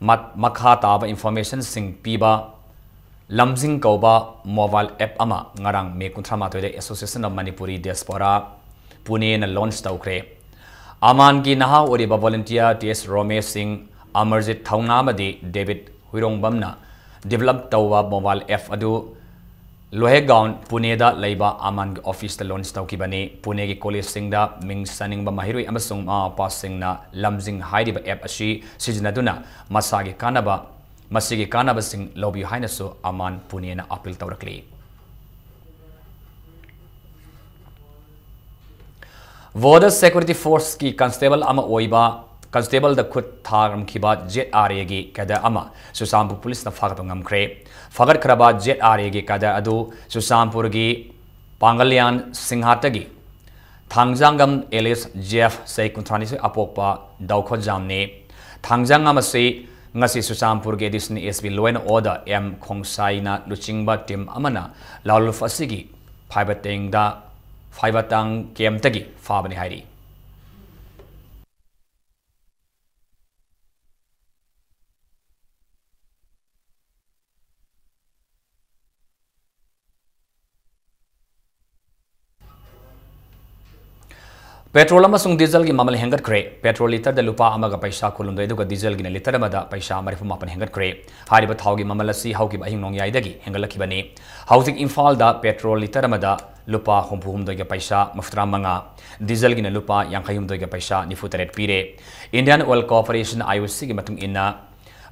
ꯃꯠ-, ꯃꯈꯥ ꯇꯥꯕ informationꯁꯤꯡ ꯄꯤꯕ ꯂꯝꯖꯤꯡ ꯀꯧꯕ mobile app ꯑꯃ ꯉꯔꯥꯡ May ꯀꯨꯟꯊ꯭ꯔꯥ ꯃꯥꯊꯣꯏꯗ Association of Manipuri Diaspora ꯄꯨꯅꯦꯅ launch ꯇꯧꯈ꯭ꯔꯦ꯫ ꯑꯃꯥꯟꯒꯤ ꯅꯍꯥ ꯑꯣꯏꯔꯤꯕ volunteer T S ꯔꯣꯃꯦꯁ ꯁꯤꯡ, ꯑꯃꯔꯖꯤꯠ ꯊꯧꯅꯥ ꯑꯃꯗꯤ ꯗꯦꯕꯤꯠ ꯍꯨꯏꯔꯣꯡꯕꯝꯅ develop ꯇꯧꯕ mobile app ꯑꯗꯨ ꯂꯣꯍꯦꯒꯥꯎꯟ, ꯄꯨꯅꯦꯗ ꯂꯩꯕ ꯑꯃꯥꯟꯒꯤ officeꯇ launch ꯇꯧꯈꯤꯕꯅꯤ꯫ ꯄꯨꯅꯦꯒꯤ collegeꯁꯤꯡꯗ ꯃꯤꯡ ꯆꯟꯅꯤꯡꯕ ꯃꯍꯩꯔꯣꯏ ꯑꯃꯁꯨꯡ ꯃꯃꯥ ꯃꯄꯥꯁꯤꯡꯅ ꯂꯝꯖꯤꯡ ꯍꯥꯏꯔꯤꯕ app ꯑꯁꯤ ꯁꯤꯖꯤꯟꯅꯗꯨꯅ ꯃꯁꯥꯒꯤ ꯀꯥꯟꯅꯕ, ꯃꯁꯤꯒꯤ ꯀꯥꯟꯅꯕꯁꯤꯡ ꯂꯧꯕꯤꯌꯨ ꯍꯥꯏꯅꯁꯨ ꯑꯃꯥꯟ ꯄꯨꯅꯦꯅ appeal ꯇꯧꯔꯛꯂꯤ꯫ Border Security Forceꯀꯤ constable ꯑꯃ ꯑꯣꯏꯕ, constableꯗ ꯈꯨꯠ ꯊꯥꯔꯝꯈꯤꯕ Z R Aꯒꯤ cadre ꯑꯃ ꯆꯨꯔꯆꯥꯟꯄꯨꯔ policeꯅ ꯐꯥꯒꯠꯄ ꯉꯝꯈ꯭ꯔꯦ꯫ ꯐꯥꯒꯠꯈ꯭ꯔꯕ Z R Aꯒꯤ cadre ꯑꯗꯨ ꯆꯨꯔꯆꯥꯟꯄꯨꯔꯒꯤ ꯄꯥꯡꯒꯜꯌꯥꯟ ꯁꯤꯡꯍꯥꯠꯇꯒꯤ ꯊꯥꯡꯖꯥꯡꯒꯝ alias Jeff, ꯆꯍꯤ ꯀꯨꯟꯊ꯭ꯔꯥꯅꯤꯊꯣꯏ ꯑꯄꯣꯛꯄ ꯗꯥꯎꯈꯣꯖꯥꯝꯅꯤ꯫ ꯊꯥꯡꯖꯥꯡꯒꯝ ꯑꯁꯤ ꯉꯁꯤ ꯆꯨꯔꯆꯥꯟꯄꯨꯔꯒꯤ Additional S P law and order M ꯈꯣꯡꯁꯥꯏꯅ ꯂꯨꯆꯤꯡꯕ team ꯑꯃꯅ ꯂꯥꯂꯨꯐ ꯑꯁꯤꯒꯤ ꯐꯥꯏꯕꯇꯦꯡꯗ, ꯐꯥꯏꯕꯇꯥꯡ campꯇꯒꯤ ꯐꯥꯕꯅꯤ ꯍꯥꯏꯔꯤ꯫ Petrol ꯑꯃꯁꯨꯡ dieselꯒꯤ ꯃꯃꯜ ꯍꯦꯟꯒꯠꯈ꯭ꯔꯦ꯫ Petrol litreꯗ ꯂꯨꯄꯥ ꯑꯃꯒ ꯄꯩꯁꯥ ꯀꯨꯟꯍꯨꯝꯗꯣꯏ, ꯑꯗꯨꯒ dieselꯒꯤꯅ litre ꯑꯃꯗ ꯄꯩꯁꯥ ꯃꯔꯤꯐꯨ ꯃꯥꯄꯟ ꯍꯦꯟꯒꯠꯈ꯭ꯔꯦ꯫ ꯍꯥꯏꯔꯤꯕ ꯊꯥꯎꯒꯤ ꯃꯃꯜ ꯑꯁꯤ ꯍꯧꯈꯤꯕ ꯑꯍꯤꯡ ꯅꯣꯡꯌꯥꯏꯗꯒꯤ ꯍꯦꯟꯒꯠꯂꯛꯈꯤꯕꯅꯤ꯫ ꯍꯧꯖꯤꯛ ꯏꯝꯐꯥꯜꯗ petrol litre ꯑꯃꯗ ꯂꯨꯄꯥ ꯍꯨꯝꯐꯨ ꯍꯨꯝꯗꯣꯏꯒ ꯄꯩꯁꯥ ꯃꯔꯤꯐꯨꯇꯔꯥ ꯃꯉꯥ, dieselꯒꯤꯅ ꯂꯨꯄꯥ ꯌꯥꯡꯈꯩ ꯍꯨꯝꯗꯣꯏꯒ ꯄꯩꯁꯥ ꯅꯤꯐꯨ ꯇꯔꯦꯠ ꯄꯤꯔꯦ꯫ Indian Oil Corporation, I O Cꯒꯤ ꯃꯇꯨꯡ ꯏꯟꯅ,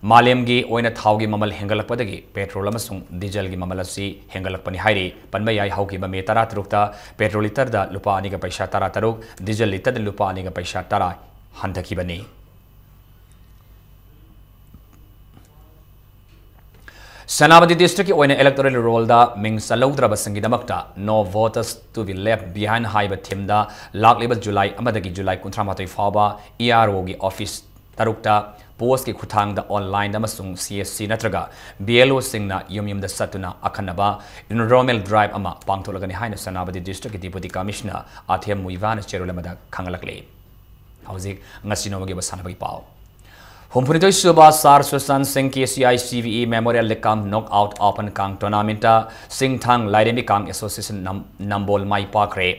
ꯃꯥꯂꯦꯝꯒꯤ ꯑꯣꯏꯅ ꯊꯥꯎꯒꯤ ꯃꯃꯜ ꯍꯦꯟꯒꯠꯂꯛꯄꯗꯒꯤ ꯄꯦꯇ꯭ꯔꯣꯜ ꯑꯃꯁꯨꯡ ꯗꯤꯖꯜꯒꯤ ꯃꯃꯜ ꯑꯁꯤ ꯍꯦꯟꯒꯠꯂꯛꯄꯅꯤ ꯍꯥꯏꯔꯤ꯫ ꯄꯟꯕ ꯌꯥꯏ, ꯍꯧꯈꯤꯕ ꯃꯦ ꯇꯔꯥꯇꯔꯨꯛꯇ ꯄꯦꯇ꯭ꯔꯣꯜ ꯂꯤꯇꯔꯗ ꯂꯨꯄꯥ ꯑꯅꯤꯒ ꯄꯩꯁꯥ ꯇꯔꯥꯇꯔꯨꯛ, ꯗꯤꯖꯜ ꯂꯤꯇꯔꯗ ꯂꯨꯄꯥ ꯑꯅꯤꯒ ꯄꯩꯁꯥ ꯇꯔꯥ ꯍꯟꯊꯈꯤꯕꯅꯤ꯫ ꯁꯦꯅꯥꯄꯇꯤ ꯗꯤꯁꯇ꯭ꯔꯤꯛꯀꯤ ꯑꯣꯏꯅ ꯏꯂꯦꯛꯇꯣꯔꯦꯜ ꯔꯣꯜꯗ ꯃꯤꯡ ꯆꯜꯍꯧꯗ꯭ꯔꯕꯁꯤꯡꯒꯤꯗꯃꯛꯇ No Voters to be Left Behind ꯍꯥꯏꯕ ꯊꯤꯝꯗ ꯂꯥꯛꯂꯤꯕ ꯖꯨꯂꯥꯏ ꯑꯃꯗꯒꯤ ꯖꯨꯂꯥꯏ ꯀꯨꯟꯊ꯭ꯔꯥ ꯃꯥꯊꯣꯏ ꯐꯥꯎꯕ ꯏ ꯑꯥꯔ ꯑꯣꯒꯤ ꯑꯣꯐꯤꯁ ꯇꯔꯨꯛꯇ ꯄꯣꯁꯀꯤ ꯈꯨꯠꯊꯥꯡꯗ ꯑꯣꯟꯂꯥꯏꯟꯗ ꯑꯃꯁꯨꯡ ꯁꯤ ꯑꯦꯁ ꯁꯤ ꯅꯠꯇ꯭ꯔꯒ ꯕꯤ ꯑꯦꯜ ꯑꯣꯁꯤꯡꯅ ꯌꯨꯝ ꯌꯨꯝꯗ ꯆꯠꯇꯨꯅ ꯑꯈꯟꯅꯕ ꯏꯟꯔꯣꯜꯃꯦꯟ ꯗ꯭ꯔꯥꯏꯚ ꯑꯃ ꯄꯥꯡꯊꯣꯛꯂꯒꯅꯤ ꯍꯥꯏꯅ ꯁꯦꯅꯥꯄꯇꯤ ꯗꯤꯁꯇ꯭ꯔꯤꯛꯀꯤ ꯗꯤꯄꯨꯇꯤ ꯀꯃꯤꯁꯅꯔ ꯑꯊꯦꯝ ꯃꯨꯏꯕꯥꯅ ꯆꯦꯔꯣꯜ ꯑꯃꯗ ꯈꯪꯍꯜꯂꯛꯂꯤ꯫ ꯍꯧꯖꯤꯛ ꯉꯁꯤ ꯅꯣꯡꯃꯒꯤ ꯑꯣꯏꯕ ꯁꯥꯟꯅꯕꯒꯤ ꯄꯥꯎ꯫ ꯍꯨꯝꯐꯨꯅꯤꯊꯣꯏ ꯁꯨꯕ ꯁꯥꯔ ꯁꯨꯁꯥꯟ ꯁꯤꯡ ꯀꯦ C I C V E memorial ꯂꯤꯛꯀꯝ ꯅꯣꯛ ꯑꯥꯎꯠ ꯑꯣꯄꯟ ꯀꯥꯡ ꯇꯣꯔꯅꯥꯃꯦꯟꯠꯇ ꯁꯤꯡꯊꯥꯡ ꯂꯥꯏꯔꯦꯝꯕꯤ ꯀꯥꯡ ꯑꯦꯁꯣꯁꯤꯌꯦꯁꯟ ꯅꯝ-, ꯅꯝꯕꯣꯜ ꯃꯥꯏ ꯄꯥꯛꯈ꯭ꯔꯦ꯫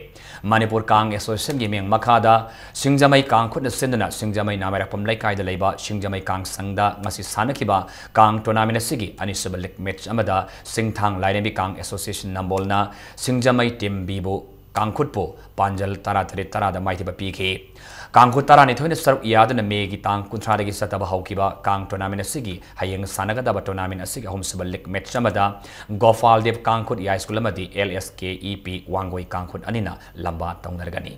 ꯃꯅꯤꯄꯨꯔ ꯀꯥꯡ ꯑꯦꯁꯣꯁꯤꯌꯦꯁꯟꯒꯤ ꯃꯤꯡ ꯃꯈꯥꯗ ꯁꯤꯡꯖꯃꯩ ꯀꯥꯡ ꯈꯨꯠꯅ ꯁꯤꯟꯗꯨꯅ ꯁꯤꯡꯖꯃꯩ ꯅꯥꯃꯩꯔꯥꯛꯄꯝ ꯂꯩꯀꯥꯏꯗ ꯂꯩꯕ ꯁꯤꯡꯖꯃꯩ ꯀꯥꯡ ꯁꯪꯗ ꯉꯁꯤ ꯁꯥꯟꯅꯈꯤꯕ ꯀꯥꯡ ꯇꯣꯔꯅꯥꯃꯦꯟꯠ ꯑꯁꯤꯒꯤ ꯑꯅꯤꯁꯨꯕ ꯂꯤꯒ ꯃꯦꯠꯆ ꯑꯃꯗ ꯁꯤꯡꯊꯥꯡ ꯂꯥꯏꯔꯦꯝꯕꯤ ꯀꯥꯡ ꯑꯦꯁꯣꯁꯤꯌꯦꯁꯟ ꯅꯝꯕꯣꯜꯅ ꯁꯤꯡꯖꯃꯩ ꯇꯤꯝ ꯕꯤꯕꯨ ꯀꯥꯡꯈꯨꯠꯄꯨ ꯄꯥꯟꯖꯜ ꯇꯔꯥꯇꯔꯦꯠ ꯇꯔꯥꯗ ꯃꯥꯏꯊꯤꯕ ꯄꯤꯈꯤ꯫ ꯀꯥꯡꯈꯨꯠ ꯇꯔꯥꯅꯤꯊꯣꯏꯅ ꯁꯔꯨꯛ ꯌꯥꯗꯨꯅ ꯃꯦꯒꯤ ꯇꯥꯡ ꯀꯨꯟꯊ꯭ꯔꯥꯗꯒꯤ ꯆꯠꯊꯕ ꯍꯧꯈꯤꯕ ꯀꯥꯡ ꯇꯣꯔꯅꯥꯃꯦꯟꯠ ꯑꯁꯤꯒꯤ ꯍꯌꯦꯡ ꯁꯥꯟꯅꯒꯗꯕ ꯇꯣꯔꯅꯥꯃꯦꯟꯠ ꯑꯁꯤꯒꯤ ꯑꯍꯨꯝꯁꯨꯕ ꯂꯤꯒ ꯃꯦꯠꯆ ꯑꯃꯗ ꯒꯣꯄꯥꯜ ꯗꯦꯕ ꯀꯥꯡꯈꯨꯠ ꯌꯥꯏ ꯁ꯭ꯀꯨꯜ ꯑꯃꯗꯤ ꯑꯦꯜ ꯑꯦꯁ ꯀꯦ ꯏ ꯄꯤ ꯋꯥꯡꯒꯣꯏ ꯀꯥꯡꯈꯨꯠ ꯑꯅꯤꯅ ꯂꯝꯕꯥ ꯇꯧꯅꯔꯒꯅꯤ꯫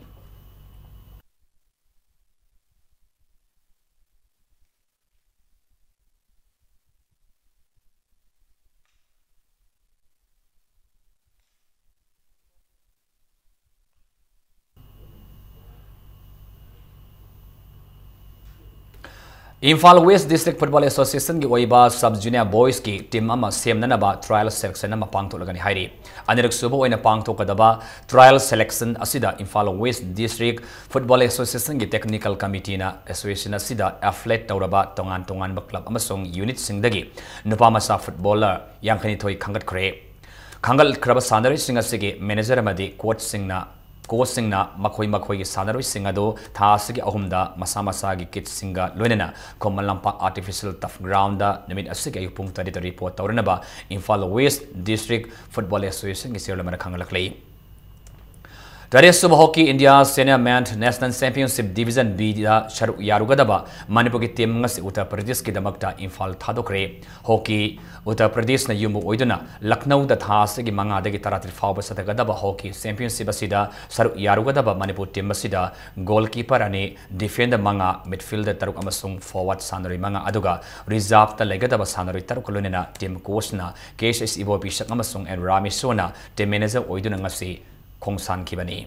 ꯏꯝꯐꯥꯜ ꯋꯦꯁ ꯗꯤꯁꯇ꯭ꯔꯤꯛ ꯐꯨꯠꯕꯣꯜ ꯑꯦꯁꯣꯁꯤꯌꯦꯁꯟꯒꯤ ꯑꯣꯏꯕ ꯁꯕ ꯖꯨꯅꯤꯌꯔ ꯕꯣꯏꯁꯀꯤ ꯇꯤꯝ ꯑꯃ ꯁꯦꯝꯅꯅꯕ ꯇ꯭ꯔꯥꯌꯦꯜ ꯁꯦꯂꯦꯛꯁꯟ ꯑꯃ ꯄꯥꯡꯊꯣꯛꯂꯒꯅꯤ ꯍꯥꯏꯔꯤ꯫ ꯑꯅꯤꯔꯛ ꯁꯨꯕ ꯑꯣꯏꯅ ꯄꯥꯡꯊꯣꯛꯀꯗꯕ ꯇ꯭ꯔꯥꯌꯦꯜ ꯁꯦꯂꯦꯛꯁꯟ ꯑꯁꯤꯗ ꯏꯝꯐꯥꯜ ꯋꯦꯁ ꯗꯤꯁꯇ꯭ꯔꯤꯛ ꯐꯨꯠꯕꯣꯜ ꯑꯦꯁꯣꯁꯤꯌꯦꯁꯟꯒꯤ ꯇꯦꯛꯅꯤꯀꯦꯜ ꯀꯃꯤꯇꯤꯅ ꯑꯦꯁꯣꯁꯤꯌꯦꯁꯟ ꯑꯁꯤꯗ ꯑꯦꯐꯤꯂꯦꯠ ꯇꯧꯔꯕ ꯇꯣꯉꯥꯟ ꯇꯣꯉꯥꯟꯕ ꯀ꯭ꯂꯕ ꯑꯃꯁꯨꯡ ꯌꯨꯅꯤꯠꯁꯤꯡꯗꯒꯤ ꯅꯨꯄꯥ ꯃꯆꯥ ꯐꯨꯠꯕꯣꯂꯔ ꯌꯥꯡꯈꯩꯅꯤꯊꯣꯏ ꯈꯟꯒꯠꯈ꯭ꯔꯦ꯫ ꯈꯟꯒꯠꯈ꯭ꯔꯕ ꯁꯥꯟꯅꯔꯣꯏꯁꯤꯡ ꯑꯁꯤꯒꯤ ꯃꯦꯅꯦꯖꯔ ꯑꯃꯗꯤ ꯀꯣꯆꯁꯤꯡꯅ, ꯀꯣꯆꯁꯤꯡꯅ ꯃꯈꯣꯏ ꯃꯈꯣꯏꯒꯤ ꯁꯥꯟꯅꯔꯣꯏꯁꯤꯡ ꯑꯗꯨ ꯊꯥ ꯑꯁꯤꯒꯤ ꯑꯍꯨꯝꯗ ꯃꯁꯥ ꯃꯁꯥꯒꯤ ꯀꯤꯠꯁꯤꯡꯒ ꯂꯣꯏꯅꯅ ꯈꯨꯃꯟ ꯂꯝꯄꯥꯛ ꯑꯥꯔꯇꯤꯐꯤꯁꯤꯌꯦꯜ ꯇꯔꯐ ꯒ꯭ꯔꯥꯎꯟꯗ ꯅꯨꯃꯤꯠ ꯑꯁꯤꯒꯤ ꯑꯌꯨꯛ ꯄꯨꯡ ꯇꯔꯦꯠꯇ ꯔꯤꯄꯣꯔꯠ ꯇꯧꯔꯅꯕ ꯏꯝꯐꯥꯜ ꯋꯦꯁ ꯗꯤꯁꯇ꯭ꯔꯤꯛ ꯐꯨꯠꯕꯣꯜ ꯑꯦꯁꯣꯁꯤꯌꯦꯁꯟꯒꯤ ꯆꯦꯌꯔꯃꯦꯟꯅ ꯈꯪꯍꯜꯂꯛꯂꯤ꯫ ꯇꯔꯦꯠꯁꯨꯕ hockey India senior men national championship division ꯕꯤꯗ ꯁꯔꯨꯛ ꯌꯥꯔꯨꯒꯗꯕ ꯃꯅꯤꯄꯨꯔꯒꯤ ꯇꯤꯝ ꯉꯁꯤ ꯎꯠꯇꯔ ꯄ꯭ꯔꯗꯦꯁꯀꯤꯗꯃꯛꯇ ꯏꯝꯐꯥꯜ ꯊꯥꯗꯣꯛꯈ꯭ꯔꯦ꯫ ꯍꯣꯀꯤ ꯎꯠꯇꯔ ꯄ꯭ꯔꯗꯦꯁꯅ ꯌꯨꯝꯕꯨ ꯑꯣꯏꯗꯨꯅ ꯂꯈꯅꯧꯗ ꯊꯥ ꯑꯁꯤꯒꯤ ꯃꯉꯥꯗꯒꯤ ꯇꯔꯥꯇꯔꯦꯠ ꯐꯥꯎꯕ ꯆꯠꯊꯒꯗꯕ ꯍꯣꯀꯤ ꯆꯦꯝꯄꯤꯌꯟꯁꯤꯞ ꯑꯁꯤꯗ ꯁꯔꯨꯛ ꯌꯥꯔꯨꯒꯗꯕ ꯃꯅꯤꯄꯨꯔ ꯇꯤꯝ ꯑꯁꯤꯗ ꯒꯣꯜꯀꯤꯄꯔ ꯑꯅꯤ, ꯗꯤꯐꯦꯟꯗꯔ ꯃꯉꯥ, ꯃꯤꯗꯐꯤꯜꯗꯔ ꯇꯔꯨꯛ ꯑꯃꯁꯨꯡ ꯐꯣꯔꯋꯥꯔꯗ ꯁꯥꯟꯅꯔꯣꯏ ꯃꯉꯥ, ꯑꯗꯨꯒ ꯔꯤꯖꯥꯔꯚꯇ ꯂꯩꯒꯗꯕ ꯁꯥꯟꯅꯔꯣꯏ ꯇꯔꯨꯛꯀ ꯂꯣꯏꯅꯅ ꯇꯤꯝ ꯀꯣꯆꯅ ꯀꯦ ꯑꯦꯁ ꯏꯕꯣꯕꯤ ꯁꯛ ꯑꯃꯁꯨꯡ ꯑꯦꯟ ꯔꯥꯃꯦꯁꯣꯔꯅ ꯇꯤꯝ ꯃꯦꯅꯦꯖꯔ ꯑꯣꯏꯗꯨꯅ ꯉꯁꯤ ꯈꯣꯡꯁꯥꯟꯈꯤꯕꯅꯤ꯫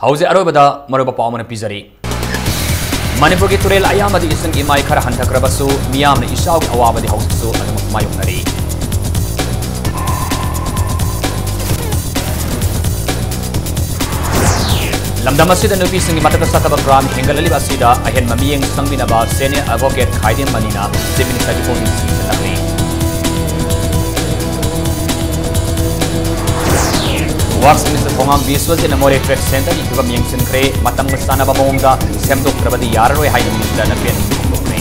ꯍꯧꯖꯤꯛ ꯑꯔꯣꯏꯕꯗ ꯃꯔꯨꯑꯣꯏꯕ ꯄꯥꯎ ꯑꯃꯅ ꯄꯤꯖꯔꯤ꯫ ꯃꯅꯤꯄꯨꯔꯒꯤ ꯇꯨꯔꯦꯜ ꯑꯌꯥꯝꯕꯗꯤ ꯏꯁꯤꯡ ꯏꯃꯥꯏ ꯈꯔ ꯍꯟꯊꯈ꯭ꯔꯕꯁꯨ, ꯃꯤꯌꯥꯝꯅ ꯏꯁꯥꯒꯤ ꯑꯋꯥꯕꯗꯤ ꯍꯧꯖꯤꯛꯁꯨ ꯑꯗꯨꯃꯛ ꯃꯥꯌꯣꯛꯅꯔꯤ꯫ ꯂꯝꯗꯝ ꯑꯁꯤꯗ ꯅꯨꯄꯤꯁꯤꯡꯒꯤ ꯃꯊꯛꯇ ꯆꯠꯊꯕ ꯀ꯭ꯔꯥꯏꯝ ꯍꯦꯟꯒꯠꯂꯛꯂꯤꯕ ꯑꯁꯤꯗ ꯑꯍꯦꯟꯕ ꯃꯤꯠꯌꯦꯡ ꯆꯪꯕꯤꯅꯕ ꯁꯦꯅꯤꯌꯔ ꯑꯦꯗꯚꯣꯀꯦꯠ ꯈꯥꯏꯗꯦꯝ ꯃꯅꯤꯅ ꯆꯤꯐ ꯃꯤꯅꯤꯁꯇꯔꯒꯤ ꯄꯨꯛꯅꯤꯡ ꯆꯤꯡꯁꯤꯜꯂꯛꯂꯤ꯫ ꯋꯥꯔꯛꯁ ꯃꯤꯅꯤꯁꯇꯔ ꯊꯣꯉꯥꯝ ꯕꯤꯁ꯭ꯋꯖꯤꯠꯅ ꯃꯣꯔꯦ ꯇ꯭ꯔꯦꯗ ꯁꯦꯟꯇꯔꯒꯤ ꯐꯤꯕꯝ ꯌꯦꯡꯁꯤꯟꯈ꯭ꯔꯦ꯫ ꯃꯇꯝꯒ ꯆꯥꯟꯅꯕ ꯃꯑꯣꯡꯗ ꯁꯦꯝꯗꯣꯛꯇ꯭ꯔꯕꯗꯤ ꯌꯥꯔꯔꯣꯏ ꯍꯥꯏꯅ ꯃꯤꯅꯤꯁꯇꯔꯅ ꯄꯦꯟꯗꯕ ꯐꯣꯡꯗꯣꯛꯈ꯭ꯔꯦ꯫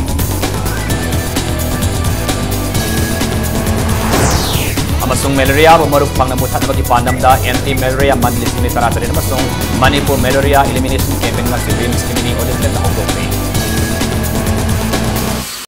ꯑꯃꯁꯨꯡ ꯃꯦꯂꯦꯔꯤꯌꯥꯕꯨ ꯃꯔꯨꯛ ꯐꯪꯅ ꯃꯨꯊꯠꯅꯕꯒꯤ ꯄꯥꯟꯗꯝꯗ ꯑꯦꯟꯇꯤ ꯃꯦꯂꯦꯔꯤꯌꯥ ꯃꯟ ꯂꯤꯁꯤꯡ ꯑꯅꯤ ꯇꯔꯥꯇꯔꯦꯠ ꯑꯃꯁꯨꯡ ꯃꯅꯤꯄꯨꯔ ꯃꯦꯂꯦꯔꯤꯌꯥ ꯏꯂꯤꯃꯤꯅꯦꯁꯟ ꯀꯦꯝꯄꯦꯟ ꯉꯁꯤ ꯔꯤꯝꯁꯀꯤ ꯃꯤꯅꯤ ꯑꯣꯗꯤꯇꯣꯔꯤꯌꯝꯗ ꯍꯧꯗꯣꯛꯈ꯭ꯔꯦ꯫